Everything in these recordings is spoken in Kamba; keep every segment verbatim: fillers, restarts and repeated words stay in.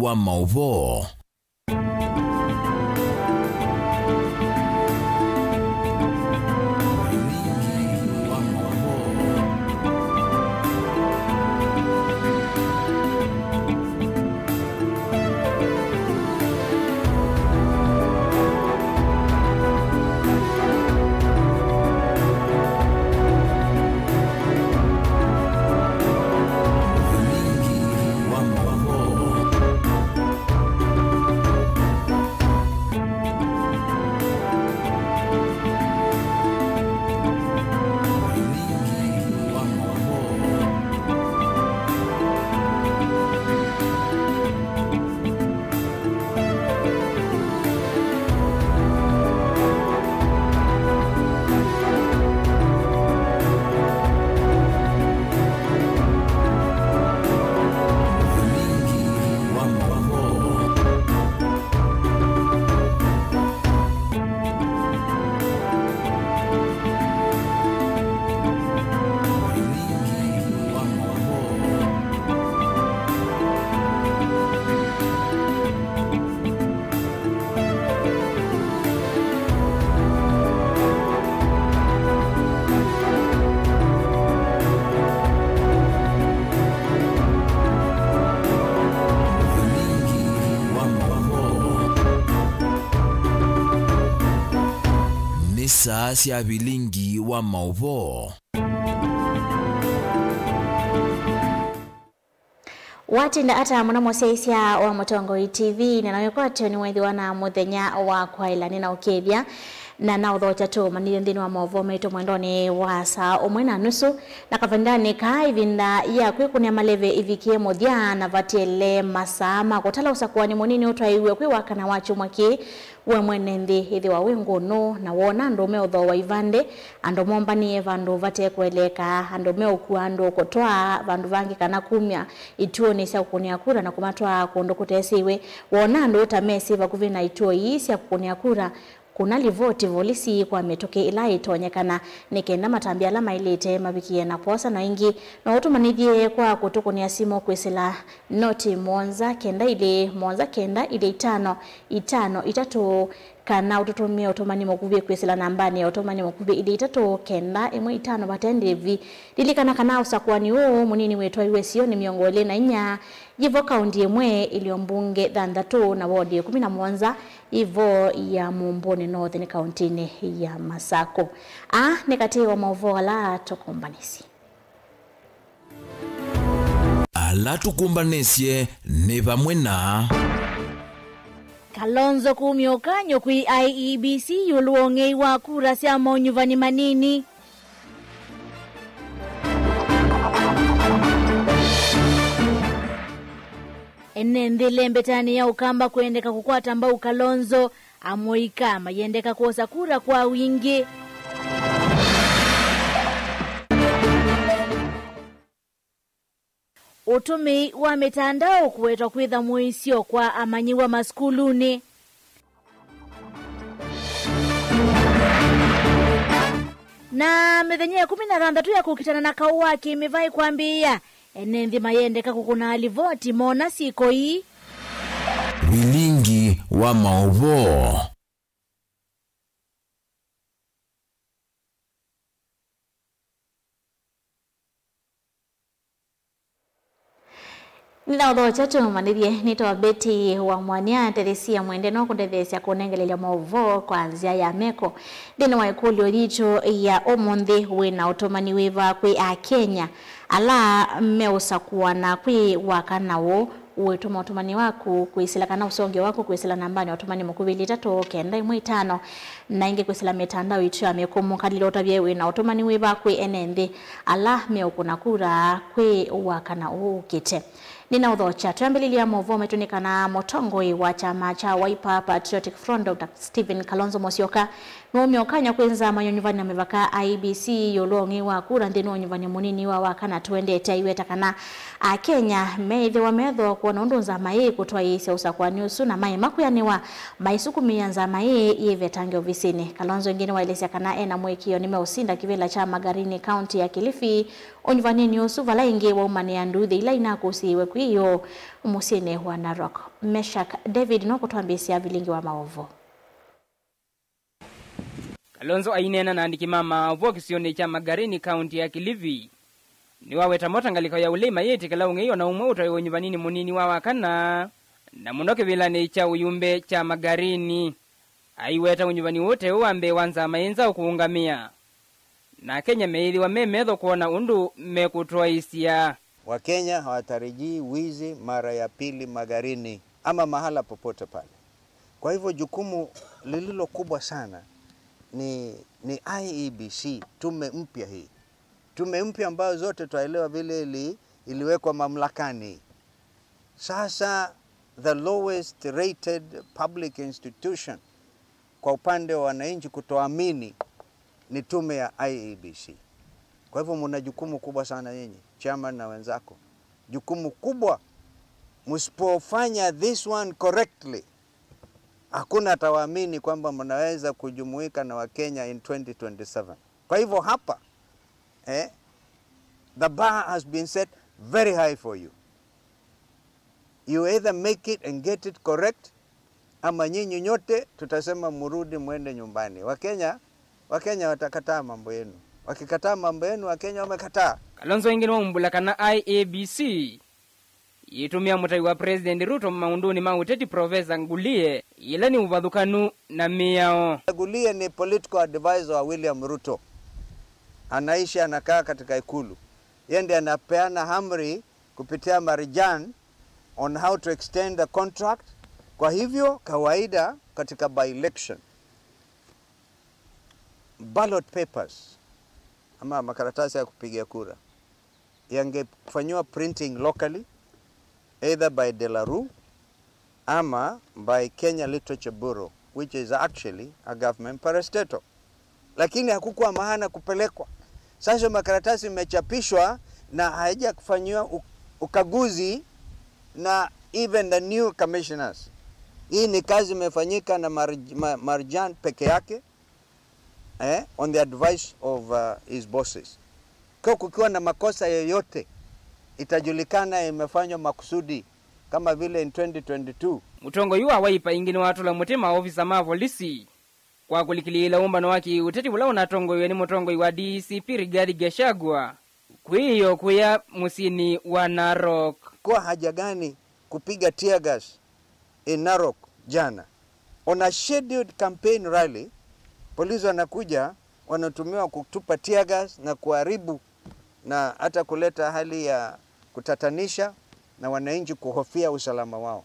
wa maũvoo. Nĩ saa sya vilingi wa maũvoo. Watinda ata mũno mũsyaĩĩsya wa Mũtongoi T V, na nawe kwatyo nĩweethĩwa na mũthenya wa kwaĩla. Nĩnaũkĩĩthya na naũthokya tũũmanyĩthye nthĩnĩ wa maũvoo maitũ mwendonĩ wa saa ũmwe na nusu, na kavindanĩ kaa ĩvinda ya kwĩkũnĩa maleve ĩvikĩe mũthya, na vatiele masaa ma kũtala ũsakũani mũnini ũtwaĩwe kwĩ wakana wa kyumwa kĩĩ. We mwene nthĩ, ĩthĩwa wĩ ngũnũ na woona andũ meũthooa ivandĩ, andũ mombanĩe vandũ vate kũeleeka, andũ meũkua andũ kũtwaa vandũ vangĩ kana kumya ituonĩ sya kũkũnĩa kura na kũmatwaa kũndũ kũtesĩwe, woona andũ ũtamesĩ vakuvĩ na ituo ii sya kũkũnĩa kura, kũna livoti volisi kwa mĩtũkĩ ĩla ĩtonyekana, nĩ kenda matambya ala maĩlĩte mavikĩe na kwosa. Na ĩngĩ, no ũtũmanyĩthye kwa kũtũkũnĩa simũ kwĩsĩla noti mũonza kenda ilĩ mũonza kenda ilĩ itano itano itatũ, kana ũtũtũmĩe ũtũmani mũkuvĩ kwĩsĩla nambanĩ ya ũtũmani mũkuvĩ ilĩ itatũ kenda ĩmwe itano vate ndĩvi. Lilikana kana ũsakũani ũũ mũnini wĩtwaiwe sionĩ mĩongo ĩlĩ na inya yĩvo kaũnti ĩmwe, ilio mbunge thanthatũ na wodi ĩkũmi na mũonza yĩvo ya Mumbuni North nĩ kaũntinĩ ya Masakũ. Aa nĩ katĩ wa maũvoo ala tũkũmbanĩsye. Ala tũkũmbanĩsye nĩ vamwe na Kalonzo kumya ũkany'o kwĩ I E B C ĩũlũ wa ũng'ei wa kura sya maunyuvani manini. Ene nthĩ lembetanĩ ya Ũkamba kwendeka kũkwata mbau Kalonzo, amũika mayendeka kwosa kura kwa wingĩ. Ũtũmĩi wa mĩtandao kũwetwa kwĩtha mũisyo kwa amanyĩw'a masukulunĩ. Na mĩthenya ĩkũmi na thanthatũ ya kũkitana na kaũ wa kĩmĩvaĩ kwambĩĩa, ene nthĩ mayendeka kũkũna livoti moona syĩko ii. Vilingi wa maũvoo. Nĩnaũthokya tũmanĩthye, nĩtawa Betty wa Mwania, ndethesia mwende no kũndetheesya kũnengelelya maũvoo kwa nzĩa ya meko. Nthĩnĩ wa ĩkũlyo yitũ ya ũmũnthĩ, wĩ na ũtũmani wĩva kwĩ Akenya ala meũsakũana kwĩ wakana ũũ? Ũĩtũma ũtũmani waku kwĩsĩla kana ũsongeo waku kwĩsĩla nambanĩ ya ũtũmani mũkuvĩ ilĩ itatũ kenda ĩmwe itano, na ĩngĩ kwĩsĩla mĩtandao itũ ya mĩkũmũ. Kalila ũtavye wĩ na ũtũmani wĩva kwĩ ene nthĩ ala meũkũna kura kwĩ wakana ũũ ũkĩte. Nĩnaũthokya, twambĩlĩlya maũvoo maitũ nĩ kana mũtongoi wa kyama kya Wiper Patriotic Front, Doctor Stephen Kalonzo Musyoka, Nũũmya ũkany'a kwĩ nzama ya ũnyuvani na mĩvaka, I E B C, ĩũlũ wa ũng'ei wa kura nthĩnĩ wa ũnyuvani mũnini wa wakana tũendete, aiweta kana Akenya meĩthĩwa metho kwona ũndũ nzama ĩĩ ĩkũtwaĩĩsya ũsakũani ũsu, na maema kwĩanĩwa maisukumĩĩa nzama ĩĩ yĩvetange ovisinĩ. Kalonzo ĩngĩ nĩwaelesya kana ena mũĩkĩĩo nĩmeũsinda kĩvĩla kya Magarini, kaunti ya Kilifi, ũnyuvaninĩ ũsu, vala ĩngĩ waumanĩa nduthi ila inakũsĩĩwe kwĩ ĩyoo mũsyĩnĩ wa Narok. Meshak David nũkũtwambĩĩsya vilingi wa maũvoo. Kalonzo aineena na andĩki ma maũvoo kĩsionĩ kya Magarini, kaunti ya Kilifi, nĩwaweta mota ngalĩko ya ũlei mayĩtĩkĩla ũng'ei o na ũmwe ũtaĩ ũnyuvaninĩ mũnini wa wakana, na mũno kĩvĩlanĩ kya ũyumbe kya Magarini. Aiweta ũnyuvani ũũ te wa mbee wa nzama ĩ nzaũ kũũngamĩa, na Akenya meĩthĩwa me metho kwona ũndũ mekũtwaĩĩsya. Wakenya hawatarajii wizi mara ya pili Magarini ama mahala popote pale. Kwa hivyo jukumu lililo kubwa sana ni, ni I E B C, tume mpya hii. Tume mpya ambayo zote twaelewa vile ili, iliwekwa mamlakani. Sasa the lowest rated public institution kwa upande wa wananchi kutoamini ni tume ya I E B C. Kwa hivyo mna jukumu kubwa sana nyinyi, chairman na wenzako. Jukumu kubwa, msipofanya this one correctly, hakuna atawaamini kwamba mnaweza kujumuika na Wakenya in twenty twenty-seven. Kwa hivyo hapa, eh, the bar has been set very high for you. You either make it and get it correct, ama nyinyi nyote tutasema murudi mwende nyumbani. Wakenya, Wakenya watakataa mambo yenu. Wakikataa mambo yenu, Wakenya wamekataa. Kalonzo ĩngĩ nĩwaumbũla kana I E B C yĩtũmĩa mũtai wa President Ruto maũndũnĩ ma ũteti, Professor Ngulie, yĩla nĩ ũvathũkanu na mĩao. Ngulie ni political advisor wa William Ruto. Anaishi, anakaa katika ikulu. Yeye ndiye anapeana amri kupitia Marjan on how to extend the contract. Kwa hivyo, kawaida katika by-election, ballot papers ama makaratasi ya kupigia kura yangefanyiwa printing locally, either by De La Rue ama by Kenya Literature Bureau, which is actually a government parastatal. Lakini hakukuwa maana kupelekwa. Sasa makaratasi imechapishwa na haijafanyiwa u-, ukaguzi na even the new commissioners. Hii ni kazi imefanyika na Mar-, Ma-, Marjan peke yake, eh, on the advice of, uh, his bosses. Kwa kukiwa na makosa yoyote, itajulikana imefanywa makusudi, kama vile in twenty twenty-two. Mũtongoi wa Wiper ĩngĩ nĩwatũla mũtĩ maovisa ma volisi kwa kũlikĩlĩĩla ũmbano wa kĩũteti ũla ũnatongoew'e nĩ mũtongoi wa D C P Rigathi Gachagua kwĩyĩo kũya mũsyĩnĩ wa Narok. Kwa haja gani kupiga tear gas in Narok jana? On a scheduled campaign rally, polisi wanakuja, wanatumiwa kutupa tear gas na kuharibu na hata kuleta hali ya kutatanisha na wananchi kuhofia usalama wao.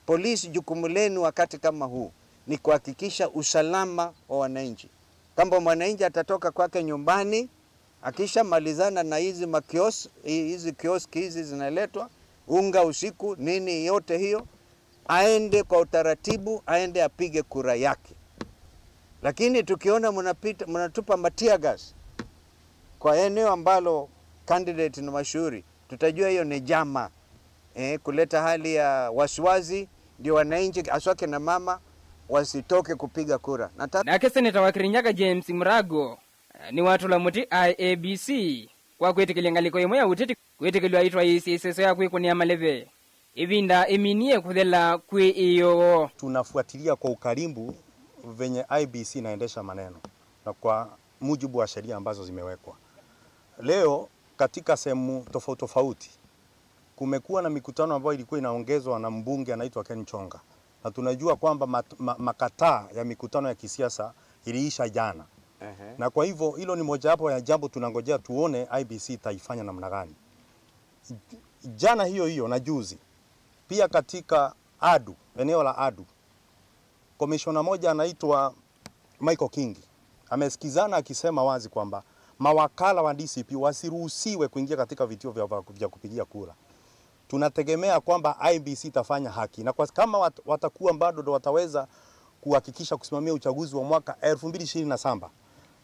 Polisi, jukumu lenu wakati kama huu ni kuhakikisha usalama wa wananchi. Kama mwananchi atatoka kwake nyumbani, akishamalizana na hizi makios-, hi-, hizi kioski hizi zinaletwa, unga usiku, nini yote hiyo, aende kwa utaratibu, aende apige kura yake. Lakini tukiona mnapita, mnatupa ma tear gas kwa eneo ambalo candidate ni mashuhuri, tutajua hiyo ni njama, eh, kuleta hali ya wasiwasi, ndio wananchi, haswa kina mama, wasitoke kupiga kura. Nata- Nake seneta wa Kirinyaga James Marago nĩwatũla mũtĩ I E B C kwa kwĩtĩkĩlya ngalĩko ĩmwe ya ũteti kwĩtĩkĩlw'a ĩtwaĩĩsye ĩseso ya kwĩkũnĩa maleve ĩvinda ĩminie kũthela kwĩ ĩyoo. Tunafuatilia kwa ukaribu venye I E B C inaendesha maneno na kwa mujibu wa sheria ambazo zimewekwa. Leo katika sehemu tofauti tofauti kumekuwa na mikutano ambayo ilikuwa inaongezwa na mbunge anaitwa Ken Chonga, na tunajua kwamba mat-, ma-, makataa ya mikutano ya kisiasa iliisha jana. Ehe. Na kwa hivyo hilo ni mojawapo ya jambo tunangojea tuone I E B C itaifanya namna gani. Jana hiyo hiyo na juzi pia katika Adu, eneo la Adu, komishona moja anaitwa Michael Kingi amesikizana akisema wazi kwamba mawakala wa D C P wasiruhusiwe kuingia katika vituo vya, vya kupigia kura. Tunategemea kwamba I E B C itafanya haki, na kwa, kama wat-, watakuwa bado ndo wataweza kuhakikisha kusimamia uchaguzi wa mwaka elfu mbili ishirini na saba,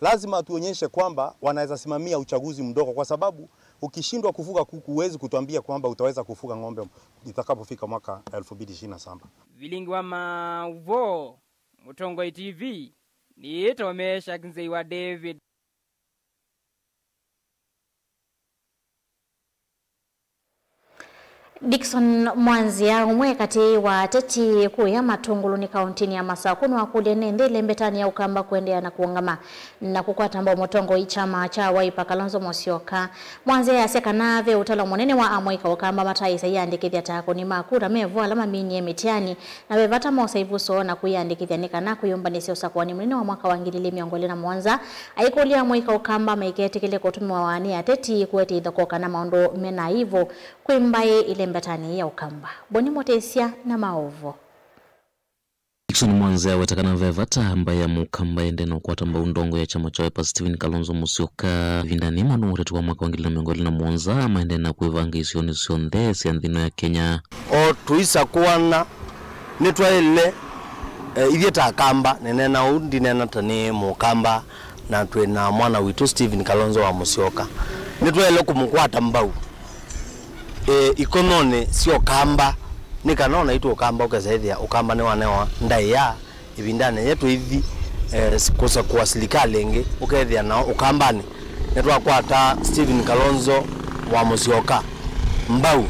lazima tuonyeshe kwamba wanaweza simamia uchaguzi mdogo, kwa sababu ukishindwa kufuga kuku, huwezi kutuambia kwamba utaweza kufuga ng'ombe itakapofika mwaka elfu mbili ishirini na saba. Vilingi wa Maũvoo, Mũtongoi T V, nĩĩtwa Meshack Nzei wa David. Dickson Mwanzia, ũmwe katĩ wa ateti kũya Matũngũlũnĩ kaũntĩnĩ ya Masakũ, nĩwakũlya ene nthĩ ĩlembetanĩ ya Ũkamba kũendeea na kũũngama na kũkwata mbau mũtongoi kyama kya Wiper Kalonzo Musyoka. Mwanzia easya kana ve ũtalo mũnene wa amũika Ũkamba mataĩsa iyandĩkĩthya ta akũni ma kura me vo ala maminie mĩtiani, na ve vata mosa ivusoo na kwĩyandĩkĩthya nĩ kana kwĩyũmbanĩsya ũsakũani mũnene wa mwaka wa ngili ilĩ mĩongo ĩlĩ na mũonza. Aikũlya amũika Ũkamba maiketĩkĩle kũtũmĩwa nĩ ateti kũete ithokoo kana maũndũ me na aivu kwĩ mbaĩ ĩlembetanĩ ya Ũkamba. Boni Mũtĩsya na Maũvoo. Dickson Mwanzia aweta kana ve vata mbaĩ ya Mũkamba ĩendee na ũkwata mbau ndongo ya kyama kya Wiper Stephen Kalonzo Musyoka. Ĩvindanĩ, maũndũ ma ũteti wa mwaka wa ngili ilĩ na mĩongo ĩlĩ na mũonza maendee na kwĩvanga isionĩ syonthe sya nthĩ ĩno ya Kenya. O tũisakũana, nĩtwaĩle, eh, ithyĩ ta Akamba, nĩneena ũu, ndineena ta nĩ Mũkamba, na twĩ na mwana witũ Stephen Kalonzo wa Musyoka. Nĩtwaĩle kũmũkwata mbau, eh, ikononĩ sya Ũkamba, nĩ kana o naitũ Ũkamba ũkesa ĩthĩa Ũkamba nĩwanewa ndaĩa. Ĩvindanĩ yĩĩ tũithi, eh, kũsakũa silikalĩ ĩngĩ, ũkethĩa nao Ũkambanĩ nĩtwakwata Stephen Kalonzo wa Musyoka mbau,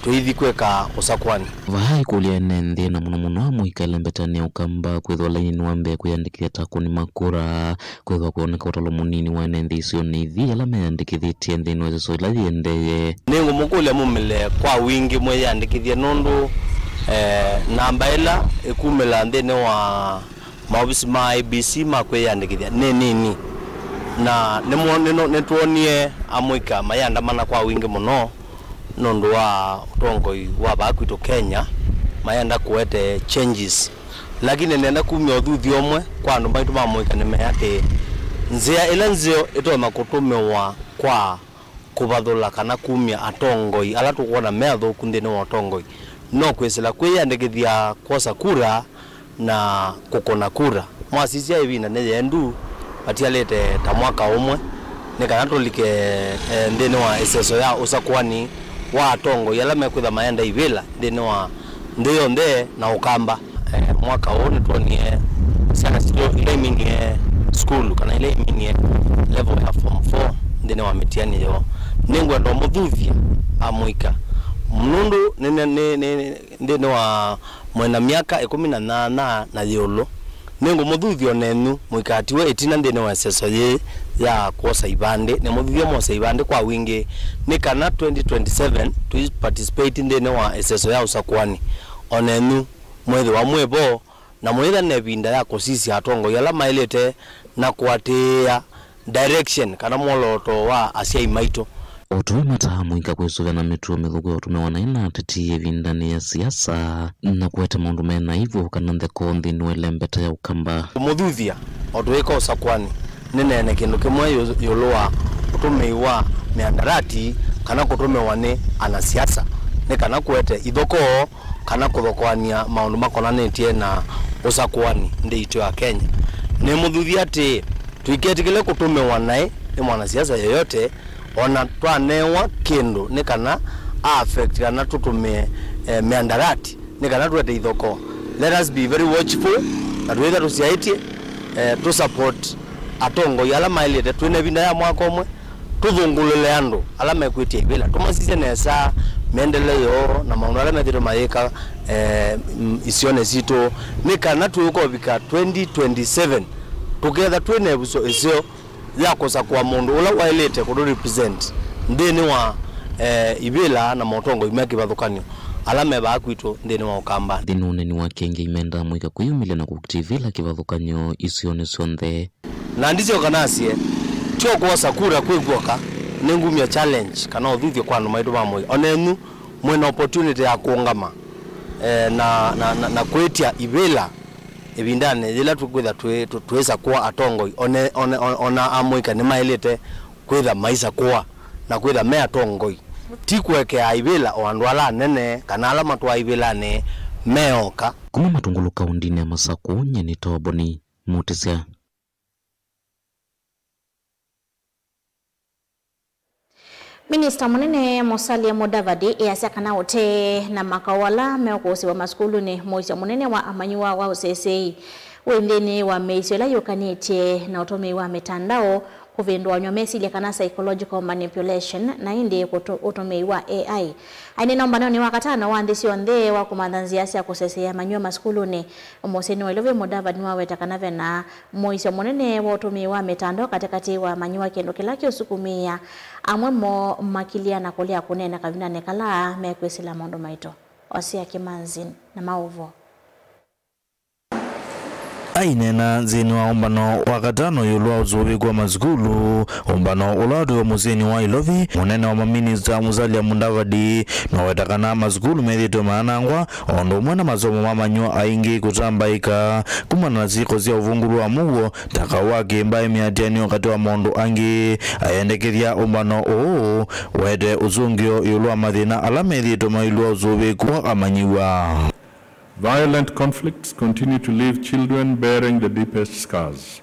tũithi kwĩka ũsakũani. Vaa ĩkũlya ene nthĩ, na mũno mũno amũika ĩlembetanĩ ya Ũkamba, kwĩthĩwa lainĩ nĩ wa mbee kwĩyandĩkĩthya ta akũni ma kura, kwĩthĩwa kwĩoneka ũtalo mũnini wa ene nthĩ isionĩ ithi ala meyandĩkĩthĩtye nthĩnĩ wa ĩseso ĩla yĩendee. Nĩngũmũkũlya mumĩle kwa wingĩ mwĩyandĩkĩthye nũndũ, eh, namba ĩla ĩkumĩla nthĩnĩ wa maovisi ma I E B C ma kwĩyandĩkĩthya nĩ nini, na nĩmo-, nĩno-, nĩtwonie amũika mayandamana kwa wingĩ mũno nũndũ wa ũtongoi wa vaa kwitũ Kenya, mayenda kũete changes. Lakini nenda kumya ũthuthyo ũmwe kwa andũ maitũ ma mũika nĩmee atĩĩ, nzĩa ĩla nzeo ĩtonya kũtũmĩwa kwa kũvathũla kana kumya atongoi ala tũkwona me athũku nthĩnĩ wa ũtongoi no kwĩsĩla kwĩyandĩkĩthya kwosa kura na kũkũna kura. Mwasisya, ĩvinda nĩ yendu, vatialĩte ta mwaka ũmwe nĩ kana tũlike, eh, nthĩnĩ wa ĩseso ya ũsakũani wa atongoi ala mekwĩtha maenda ivĩla nthĩnĩ wa nthĩ yonthe na Ũkamba. Eh, mwaka ũũ nĩtwonie syana sitũ ila iminie sukulu kana ila iminie level ya form four nthĩnĩ wa mĩtiani yoo. Nĩngwenda ũmũthuthya amũika nũndũ nĩ, nĩ, nĩ, nĩ, nthĩnĩ wa mwĩ na myaka ĩkũmi na nyanya na ĩũlũ. Nĩngũmũthuthya o nenyu mũikatiwe ĩtina nthĩnĩ wa ĩseso yĩĩ ya kwosa ivandĩ. Nĩmũthuthye mwose ivandĩ kwa wingĩ nĩ kana twenty twenty-seven tũi participate nthĩnĩ wa ĩseso ya ũsakũani. O nenyu mwĩthĩwa mwĩ vo na mũyĩthĩa na ĩvinda ya kũsisya atongoi ala maĩlĩte na kũatĩĩa direction kana mwolooto wa asyai maitũ. O tũimata amũika kwĩsũvĩa na mĩtuo mĩthũku ya ũtũmĩwa naĩ na ateti ĩvindanĩ ya siasa na kũete maũndũ me na aivu kana ntheko nthĩnĩ wa ĩlembeta ya Ũkamba. Kũmũthuthya o tũyĩka ũsakũani, nĩneene kĩndũ kĩmwe ĩũ-, ĩũlũ wa ũtũmĩi wa mĩandarati kana kũtũmĩwa nĩ anasiasa nĩ kana kũete ithokoo kana kũthokoany'a maũndũ makonanĩtye na ũsakũani nthĩ itũ ya Kenya. Nĩmũthuthya atĩĩ, tũiketĩkĩle kũtũmĩwa naĩ nĩ mwanasiasa yoyote, o na twanewa kĩndũ nĩ kana a affect kana tũtũmĩe, eh, mĩandarati nĩ kana tũete ithokoo. Let us be very watchful, na twĩthĩa tũsyaĩtye, eh, tũ support atongoi ala maĩlĩte twĩ na ĩvinda ya mwaka ũmwe. Tũthũngũlũle andũ ala mekwĩtya ivĩla, tũmasisye nesa mĩendele yoo na maũndũ ala methĩtwe mayĩka, eh, m-, isionĩ sitũ, nĩ kana tũũkovika twenty twenty-seven tũketha twĩ na ĩvuso ĩseo ya kũsakũa mũndũ ũla waĩlĩte kũtũ represent nthĩnĩ wa, eh, ivĩla na motongoi me kĩvathũkany'o ala me vaa kwitũ nthĩnĩ wa Ũkamba. Nthĩnĩ wa ũneni wake, Ngai mendaa mũika kwĩyumĩlya na kũkita ivĩla kĩvathũkany'o isionĩ syonthe. Na ndisyoka nasye, tyo kwosa kura kwĩ kw'oka, nĩngumya challenge kana ũthuthyo kwa andũ maitũ ma mũika. O nenyu mwĩ na opportunity ya kũũngama, eh, na, na, na, na kwĩtya ivĩla ĩvindanĩ yĩla tũkwĩtha twĩ, tũ-, twĩsakũa atongoi. One, one, one, ona amũika nĩmaĩlĩte kwĩtha maisakũa na kwĩtha me atongoi. Ti kũekea ivĩla o andũ ala anene kana ala matwaa ivĩlanĩ meoka. Kuma Matungulu kaũndĩnĩ ya Masakũ, nyie nĩ Toboni Mutisya. Minista mũnene Musalia Mudavadi easya kana ũtee na makaũ ala meũkũsĩwa masukulunĩ, mũisyo mũnene wa amanyĩw'a wa ũseseĩ wĩ nthĩnĩ wa mĩisyo ĩla yũkanĩtye na ũtũmĩi wa mĩtandao kũvĩndũanw'a mesilya kana psychological manipulation, na ĩndĩ kũtũ-, ũtũmĩi wa A I. Aineena ũmbanonĩ wa katano wa nthĩ syonthe wa kũmantha nzĩa sya kũseseĩa amanyĩw'a masukulunĩ, mũsyĩnĩ wa Ilovi, Mudavadi nĩwaweta kana vena mũisyo mũnene wa ũtũmĩi wa mĩtandao katĩkatĩ wa amanyĩw'a, kĩndũ kĩla kĩũsukumĩĩa amwe moo makilya na kũlea kũneena kavindanĩ kala mekwĩsĩla maũndũ maito. Osea Kĩmanzi na maũvoo. Aineena nthĩnĩ wa ũmbano wa katano ĩũlũ wa ũsũvĩĩku wa masukulu, ũmbano ũla watwĩwe mũsyĩnĩ wa Ilovi, mũnene wa maminista Musalia Mudavadi nĩwaweta kana masukulu methĩĩtwe mayanangwa, o ũndũ ũmwe na masomo ma amanyĩw'a aingĩ kũtambaĩka kumana na syĩko sya ũvũngũlu wa mũuo, ta kaũ wa kĩmbaĩ, mĩatĩanĩo katĩ wa maũndũ angĩ. Ayendekethya ũmbano ũũ wete ũsũngĩo ĩũlũ wa mathĩna ala methĩĩtwe mailw'a ũsũvĩĩku wa amanyĩw'a. Violent conflicts continue to leave children bearing the deepest scars,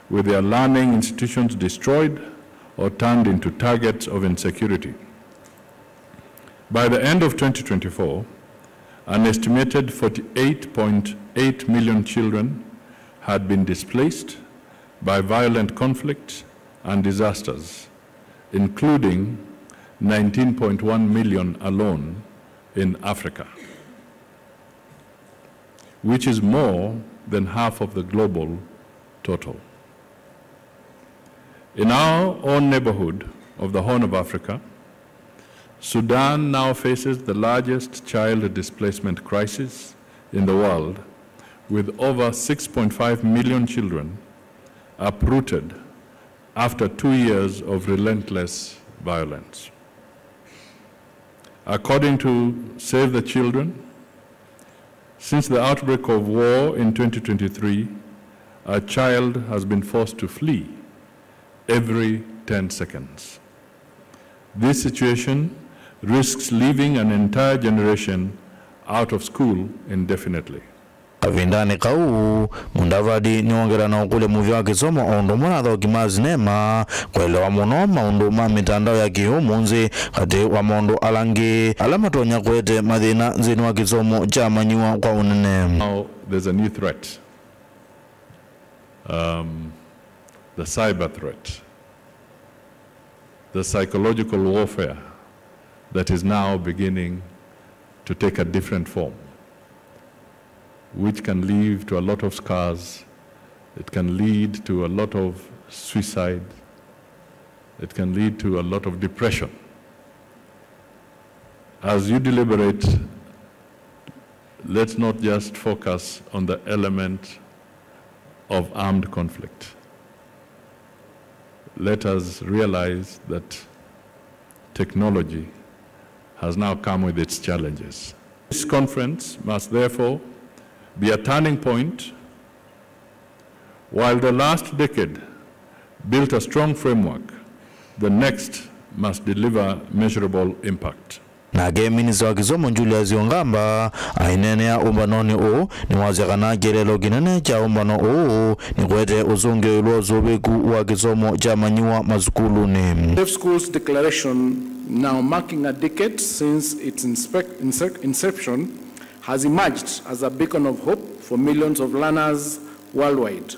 with their learning institutions destroyed or turned into targets of insecurity. By the end of twenty twenty-four, an estimated forty-eight point eight million children had been displaced by violent conflict and disasters, including nineteen point one million alone in Africa, which is more than half of the global total. In our own neighborhood of the Horn of Africa, Sudan now faces the largest child displacement crisis in the world, with over six point five million children uprooted after two years of relentless violence. According to Save the Children, since the outbreak of war in twenty twenty-three, a child has been forced to flee every ten seconds. This situation risks leaving an entire generation out of school indefinitely. Kavindanĩ kau, Mudavadi nĩwongela na ũkũlya mũvĩa wa kĩsomo o ũndũ ũmwe na athaũki ma sinema kũelewa mũno maũndũ ma mĩtandao ya kĩ-ũmũnthĩ katĩ wa maũndũ ala angĩ ala matonya kũete mathĩna nthĩnĩ wa kĩsomo kya amanyĩw'a kwa ũnene. Now there's a new threat. Um, the cyber threat, the psychological warfare that is now beginning to take a different form, which can lead to a lot of scars. It can lead to a lot of suicide. It can lead to a lot of depression. As you deliberate, let's not just focus on the element of armed conflict. Let us realize that technology has now come with its challenges. This conference must therefore be a turning point. While the last decade built a strong framework, the next must deliver measurable impact. Nake minista wa kĩsomo Julius Ongamba aineenea ũmbanonĩ ũũ nĩwasya kana kĩeleelo kĩnene kya ũmbano ũũ nĩ kũete ũsũngĩo ĩũlũ wa ũsũvĩĩku wa kĩsomo kya amanyĩw'a masukulunĩ. Safe Schools Declaration, now marking a decade since its inspec-, insec-, inception, has emerged as a beacon of hope for millions of learners worldwide.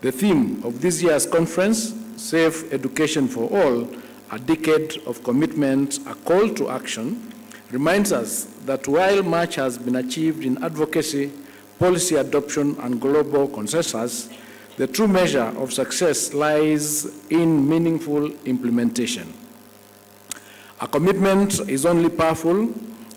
The theme of this year's conference, Safe Education for All, A Decade of Commitment, A Call to Action, reminds us that while much has been achieved in advocacy, policy adoption, and global consensus, the true measure of success lies in meaningful implementation. A commitment is only powerful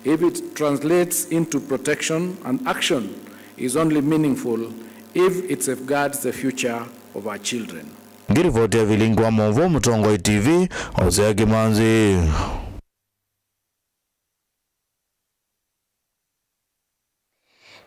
if it translates into protection, and action is only meaningful if it safeguards the future of our children. Ngĩrivoti ya vilingi wa maũvoo Mũtongoi T V, Osea Kĩmanzi.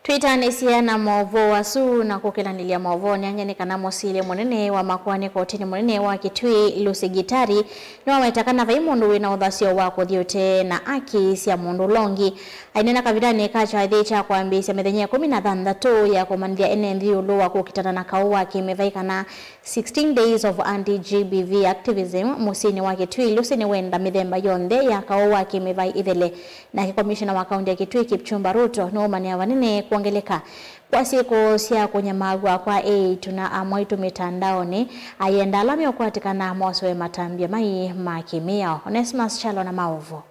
Twĩtanĩsye na maũvoo asu na kũkĩlanĩlya maũvoonĩ angĩ nĩ kana mũsili mũnene wa makoani kotinĩ mũnene wa Kitui, Lucy Gitari, nĩwaweta kana vai mũndũ wĩ na ũthasyo wa kũthi ũtee na aki sya mũndũ ũla ũngĩ. Aineena kavindanĩ ka kyathĩ kya kwambĩĩsya mĩthenya ĩkũmi na thanthatũ ya kũmanyĩthya ene nthĩ ĩũlũ wa kũkitana na kaũ wa kĩmĩvai kana sixteen Days of Anti-G B V Activism mũsyĩnĩ wa Kitui, Lucy nĩwenda mĩthemba yonthe ya kaũ wa kĩmĩvai ĩthele. Nake komishona wa kaunti ya Kitui, Kipchumba Ruto, nĩwaumanĩa vanene kwongeleka kwa syĩko sya kũnyamaaw'a kwa eĩtu na amwaitũ mĩtandaonĩ, ayenda ala meũkwatĩkana mosoe matambya mai ma kĩmĩao. Onesmus Kyalo na maũvoo.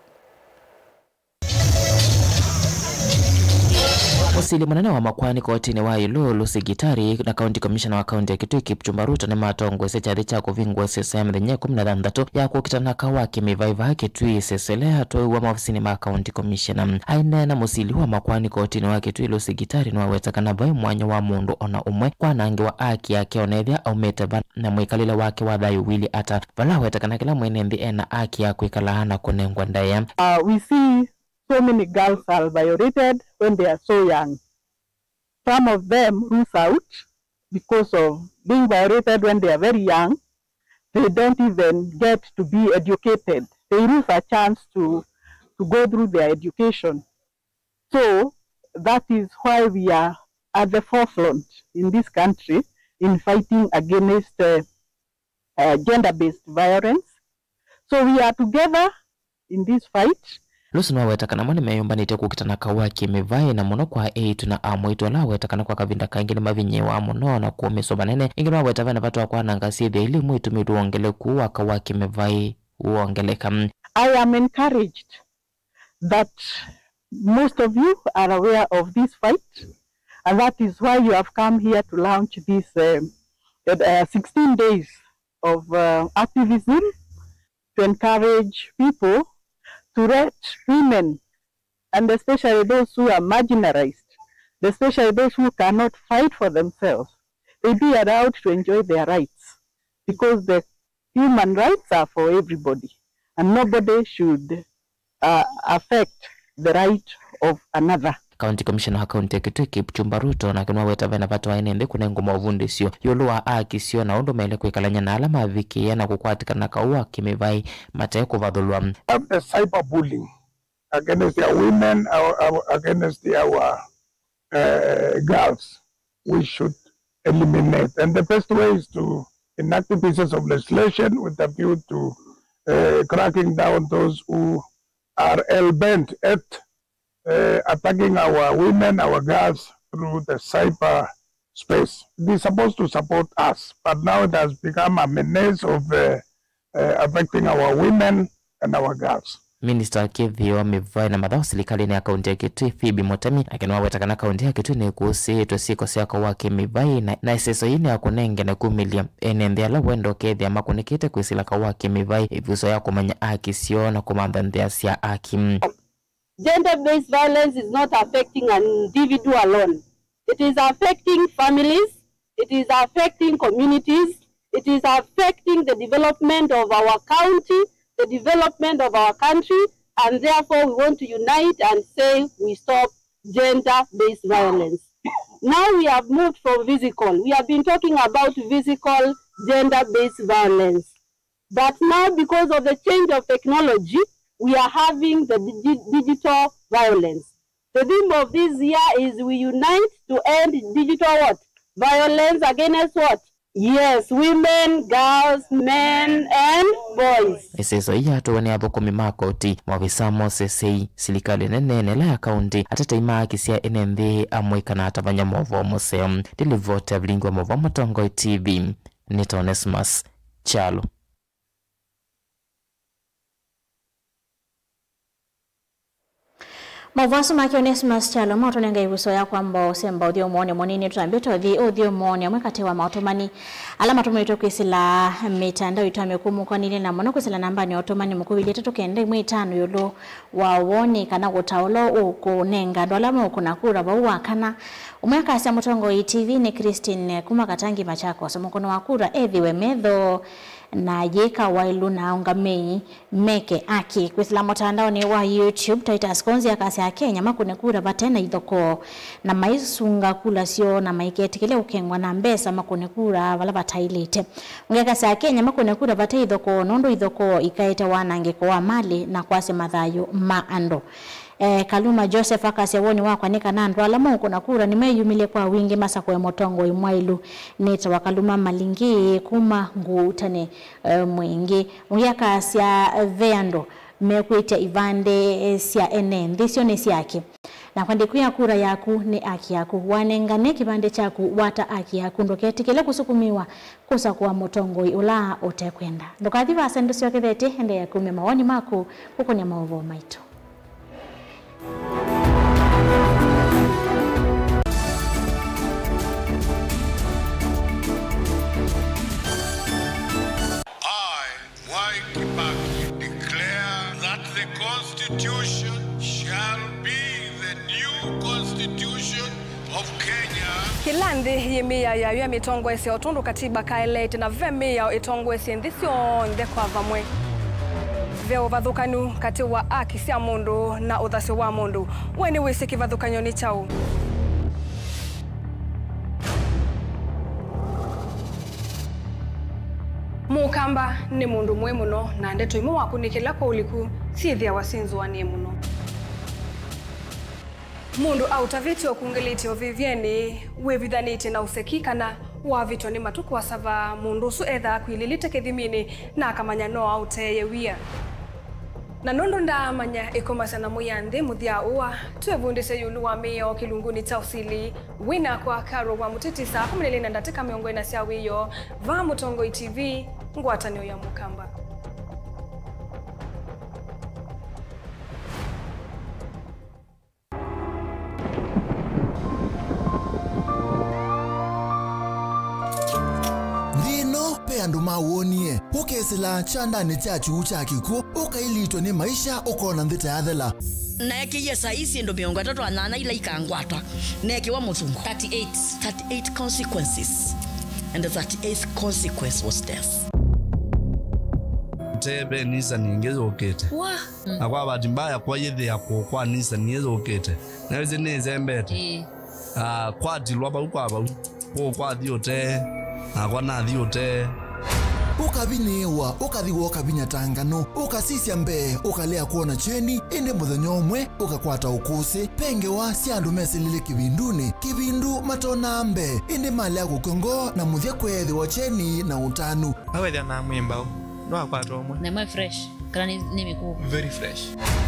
Mũsili mũnene wa makoani kotinĩ wa ĩũlũ, Lucy Gitari, na County Commissioner wa kaunti ya Kitui, Kipchumba Ruto, nĩmatongoesye kyathĩ kya kũvingũa ĩseso ya mĩthenya ĩkũmi na thanthatũ ya kũkitana na kaũ wa kĩmĩvai vaa Kitui, ĩseso ĩla yatwaiwa maovisinĩ ma County Commissioner. Aineena mũsili wa makoani kotinĩ wa Kitui, Lucy Gitari, nĩwaweta kana vai mwanya wa mũndũ o na ũmwe kwanangĩwa aki yake o na ethĩa aumĩte va na mwĩkalĩle wake wa thayũ ũilyĩ ata, vala aweta kana kĩla mwene nthĩ ena aki ya kwĩkala na kũnengwa ndaĩa. Uh, we see so many girls are violated when they are so young. Some of them lose out because of being violated when they are very young. They don't even get to be educated. They lose a chance to, to go through their education. So that is why we are at the forefront in this country in fighting against, uh, uh, gender-based violence. So we are together in this fight. Lucy nĩwaweta kana amwe nĩmeyũmbanĩtye kũkitana kaũ wa kĩmĩvaĩ, na mũno kwa eĩtu na amwaitũ ala aweta kana kwa kavinda kaingĩ nĩmavinyĩĩwaa mũno na kũũmĩswa vanene. Ĩngĩ nĩwaweta vena vata wa kwananga syĩthĩa ila imwe itũmĩtwe wongeleku wa kaũ wa kĩmĩvaĩ wongeleka. I am encouraged that most of you are aware of this fight, and that is why you have come here to launch this, um, uh, sixteen days of, uh, activism to encourage people to let women, and especially those who are marginalized, especially those who cannot fight for themselves, they be allowed to enjoy their rights, because the human rights are for everybody, and nobody should, uh, affect the right of another. County Commissioner wa kaunti ya Kitui, Kipchumba Ruto, nake nĩwaweta vena vata wa ene nthĩ kũnengwa maũvundĩsyo ĩũlũ wa aki syoo na ũndũ maĩle kwĩkalany'a na ala mavikĩĩa na kũkwatĩkana na kaũ wa kĩmĩvaĩ mate kũvathũlwa. Of the cyberbullying against our women, our, our, against our, uh, girls, we should eliminate. And the best way is to enact pieces of legislation with a view to, uh, cracking down those who are hell-bent at, uh, attacking our women, our girls through the cyber space. It is supposed to support us, but now it has become a menace of, uh, uh, affecting our women and our girls. Minista wa kĩthĩo, mĩvaĩ na mathaũ silikalĩnĩ ya kaunti ya Kitui, Phoebe Mutemi, nake nĩwaweta kana kaunti ya Kitui nĩkũsĩĩtwe syĩko sya kaũ wa kĩmĩvaĩ, na, na ĩseso yĩĩ nĩ ya kũnengene kumĩlya ene nthĩ ala wenda ũkethĩa makũnĩkĩte kwĩsĩla kaũ wa kĩmĩvaĩ, ĩvuso ya kũmanya aki syoo na kũmantha nzĩa sya aki. Gender-based violence is not affecting an individual alone. It is affecting families, it is affecting communities, it is affecting the development of our county, the development of our country, and therefore we want to unite and say we stop gender-based violence. Now we have moved from physical. We have been talking about physical gender-based violence. But now, because of the change of technology, we are having the digi-, digital violence. The theme of this year is we unite to end digital what? Violence against what? Yes, women, girls, men, and boys. Ĩseso yĩĩ yatwawa nĩ athũkũmi ma koti, maovisa ma ũseseĩ, silikalĩ nene, na ĩla ya kaunti, atetei ma aki sya ene nthĩ, amũika na atavany'a maũvoo mũseo. Nĩ livoti ya vilingi wa maũvoo Mũtongoi T V, nĩta Onesmus Kyalo. Maũvoo asu make Onesmus Kyalo maũtũnenga ĩvuso ya kwamba ũsemba ũthyũmũonĩ mũnini. Tũtambĩte ũthi ũthyũmũonĩ amwe katĩ wa maũtũmani ala matũmĩtwe kwĩsĩla mĩtandao itũ ya mĩkũmũkwanĩlye na mũno kwĩsĩla nambanĩ ya ũtũmani mũkuvĩlye ĩtatũ kenda ĩmwe ĩtano ĩũlũ wa woni kana kũtaũla ũkũnenga andũ ala meũkũna kura vau wa kana. Ũmwe akasya Mũtongoi T V nĩ Christine kuma Katangi, Machakos, mũkũni wa kura ethĩwe metho na yĩka waĩlu na aũngamĩi meke aki. Kwĩsĩla mũtandaonĩ wa YouTube, Titus Konzi akasya Akenya makũne kura vate na ithokoo, na maisunga kula syoo na maiketĩkĩle ũkengwa na mbesa makũne kura vala vataĩlĩte. Ũngĩ akasya Akenya makũne kura vate ithokoo, nũndũ ithokoo ikaete wanangĩko wa malĩ na kwasya mathayũ ma andũ. Eh, Kaluma Joseph akasya, woni wakwa nĩ kana andũ ala maũkũna kura nĩmeyumĩlye kwa wingĩ masakũe mũtongoi mwaĩlu. Nĩtawa Kaluma Malingi kuma Ngũũtanĩ, eh, Mwingĩ. Ũngĩ akasya, ve andũ mekwĩtya ivandĩ, eh, sya ene nthĩ, syo nĩ syake. Nakwa ndikwĩa kura yaku nĩ aki yaku. Wanengane kĩvandĩ kyaku, wata aki yaku. Ndũketĩkĩle kũsukumĩwa kũsakũa mũtongoi ũla ũtekwenda. Ndũkathi vasa ndũsyokethete, endeea kumya mawoni maku kũkũnĩa maũvoo maitũ. I, Mwai Kibaki, declare that the Constitution shall be the new Constitution of Kenya. Kĩla nthĩ yĩ mĩao yayo ya mĩtongoesye o tondũ katiba kaeleete, na ve mĩao ĩtongoesye nthĩ syonthe kwa vamwe. Ve ũvathũkanu katĩ wa aki sya mũndũ na ũthasyo wa mũndũ. We nĩwĩsĩ kĩvathũkany'o nĩ kyaũ? Mũkamba nĩ mũndũ mũĩ mũno, na ndeto imwe wakũnĩkĩla kwa ũliku syĩthĩawa syĩ nzũanĩe mũno. Mũndũ aũtavĩtye ũkungĩlĩtye ũvĩvyenĩ wĩvithanĩtye na ũseki kana wavĩtwa nĩ matukũ asava, mũndũ ũsu ethaa akwilĩlĩte kĩthiminĩ na akamanya no aũteeye wia. Na nũndũ ndaamanya ĩkomasya na mũya nthĩ mũthya ũa, twĩvundĩsye ĩũlũ wa mĩao kĩlungunĩ kya ũsili. Wĩ nakwa Carol wa Mũtiti saa kũmi na ilĩ na ndatĩka mĩongo ĩna sya wĩoo, vaa Mũtongoi T V, ngwatanĩo ya Mũkamba. Nthĩ ĩno, ve andũ mawonie, ũkesĩla kyandanĩ kya kyuu kya kĩkw'ũ, ũkailitwe nĩ maisha, ũkona nthĩ ta yathela. Naekĩie saa ii syĩndũ mĩongo ĩtatũ na nyanya ila ikangwata, neekĩwa mũsungo. Thirty-eight. Thirty-eight consequences. And the thirty-eighth consequence was death. Te ve nisani ĩngĩ yũkĩte. Wa. Na kwa bahati mbaya, kwa yĩthĩa kũũ kwa nisani ĩyũkĩte. Na ĩsĩ nĩĩsembete. Ĩĩ. Ah, kwatilwa vau kwa vau. Kũũ kwathi ũtee, nakwa nathi ũtee. Ũkavinyĩĩwa, ũkathi woka vinya ta nganũ, ũkasisya mbee, ũkalea kwona kyeni, ĩndĩ mũthenya ũmwe ũkakwata ũkũsĩ. Ve ngewa sya andũ mesĩlile kĩvindunĩ, kĩvindu matonaa mbee, ĩndĩ malea kũkw'a ngoo na mũthya kweethĩwa kyeni na ũtanu. Awethĩa na mwĩ mbaũ, ndwakwata ũmwe. Na mwe fresh, kana nĩ, nĩ mĩkũũ? Very fresh.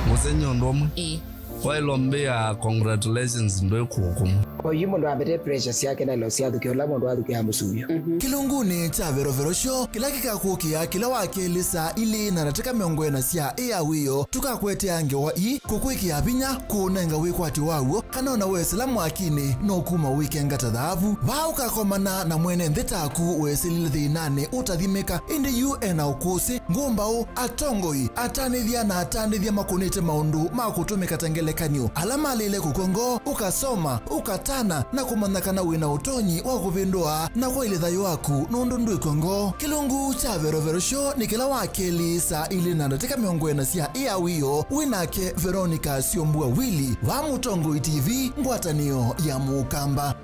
Mũsenyi ũndũ ũmwe. Ĩĩ. Waĩlwa mbĩa, congratulations, ndwĩ kũkũmũ. Oyu mũndũ ambĩte pressure syake na ilo syathũkĩa ũla mũndũ athũkĩa mũsuvyo. Kĩlungunĩ kya Verovero Show, kĩla kĩkakũkĩa kĩla wa kelĩ saa ilĩ na ndatĩka mĩongo ĩna sya ĩ ya wĩoo, tũkakwetea ngewa ii, kũkwĩkĩa vinya, kũũnenga wĩkwatyo waw'o, kana ona wesĩla mwakinĩ, no kuma wĩkenga ta thaavu. Vaa ũkakomana na mwene nthĩ taku wesĩlile thĩnanĩ ũtathimĩka, ĩndĩ yu ena ũkũsĩ, ngũmbaũ, atongoi, atanĩthya na atandĩthya makũnĩte maũndũ ma kũtũmĩka ta ngelekany'o, ala malĩle kũkw'a ngoo, ũkasoma, ũkatana, na kũmanya kana wĩ na ũtonyi wa kũvĩndũa na kwaĩlya thayũ waku nũndũ ndwĩkw'a ngoo. Kĩlungu kya Verovero Show nĩ kĩla wa kelĩ saa ilĩ na ndatĩka mĩongo ĩna sya ĩ ya wĩoo, wĩ nake Veronica Syombua Willy, va Mũtongoi T V, ngwatanĩo ya Mũkamba.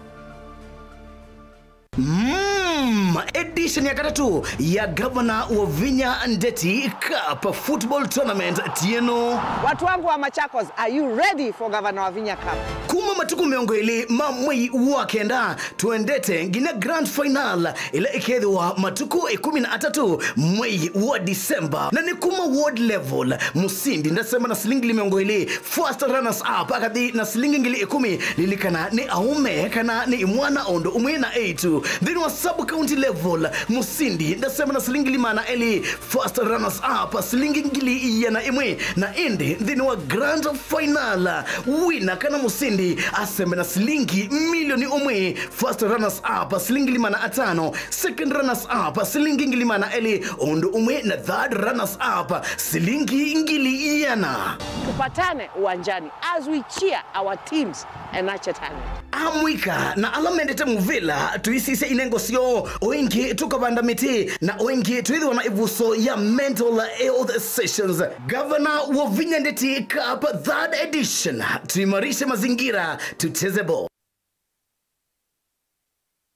Mm, edition ya katatũ ya Governor Wavinya Ndeti Cup Football Tournament ti ĩno. Watu wangu wa Machakos, are you ready for Governor Wavinya Cup? Kuma matukũ mĩongo ĩlĩ ma mwei wa kenda, twendete nginya grand final ĩla ĩkethĩwa matukũ ĩkũmi na atatũ mwei wa December. Na nĩ kuma ward level, mũsindi ndasema na silingi mĩongo ĩlĩ, first runners up akathi na silingi ngili ĩkũmi, lilikana nĩ aũme kana nĩ imwana o ũndũ ũmwe na eĩtu. Nthĩnĩ wa sub county level, mũsindi ndasema na silingi ngili maana elĩ, first runners up silingi ngili iana ĩmwe, na ĩndĩ nthĩnĩ wa grand final, wina kana mũsindi asembe na silingi milioni ũmwe, first runners up silingi ngili maana atano, second runners up silingi ngili maana elĩ, o ũndũ ũmwe na third runners up silingi ngili iana. Tupatane uwanjani as we cheer our teams and nurture talent. Amũika na ala mendete mũvĩla, tũisisya inengo syoo, o ĩngĩ tũkavanda mĩtĩ, na o ĩngĩ twĩthĩwa na ĩvuso ya mental health sessions. Gavana Wavinya Ndeti Cup third edition. Tuimarishe mazingira, tucheze ball.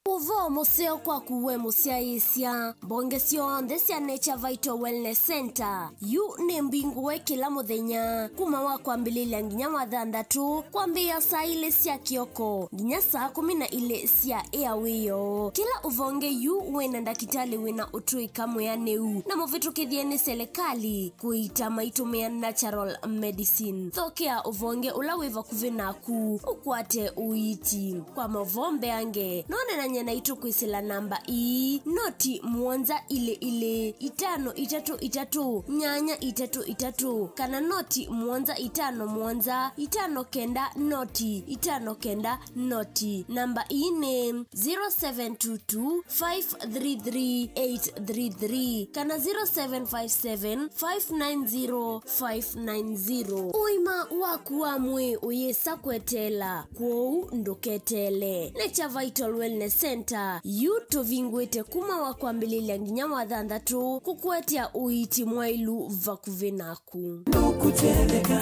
Ũvoo mũseo kwaku we mũsyaĩĩsya. Mbonge syonthe sya Nature Vital Wellness Center yu nĩ mbingũe kĩla mũthenya kuma wa kwambĩlĩlya nginya wa thanthatũ, kwambĩĩa saa ilĩ sya kĩoko nginya saa kũmi na ilĩ sya ĩa wĩoo. Kĩla ũvonge yu wĩna ndakĩtalĩ wĩna ũtũĩka mwĩanĩu na mũvĩtũkĩthye nĩ selekalĩ kũita maitũmĩa natural medicine. Thokea ũvonge ũla wĩ vakuvĩ naku ũkwate ũiiti. Kwa mavoo mbeange, no nenany'e naitũ kwĩsĩla namba ii, noti mũonza ilĩ ilĩ, itano itatũ itatũ, nyanya itatũ itatũ, kana noti mũonza itano mũonza, itano kenda noti, itano kenda noti. Namba ii nĩ zero seven two two five three three eight three three kana zero seven five seven five nine zero five nine zero. Ũima waku wa mwĩĩ ũyĩsa kweteela, kwoou ndũketeele. Nature Vital Wellness Center yu tũvingũĩte kuma wa kwambĩlĩlya nginya wa thanthatũ, kũkũetea ũiiti mwaĩlu vakuvĩ naku. Ndũkũtetheka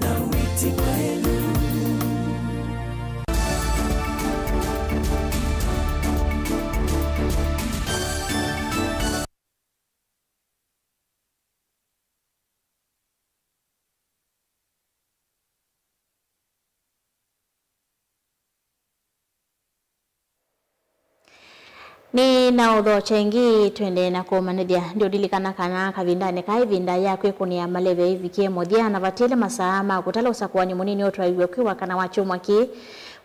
na ũiiti mwaĩlu. Nĩ na ũthokya ĩngĩ, twende na kũmanyĩthya. Ndiũlilikana kana kavindanĩ ka ĩvinda ya kwĩkũnĩa maleve ĩvikie mũthya, na vatĩle masaa ma kũtala ũsakũani mũnini ũtwaĩwe kwĩ wakana wa kyumwa kĩĩ.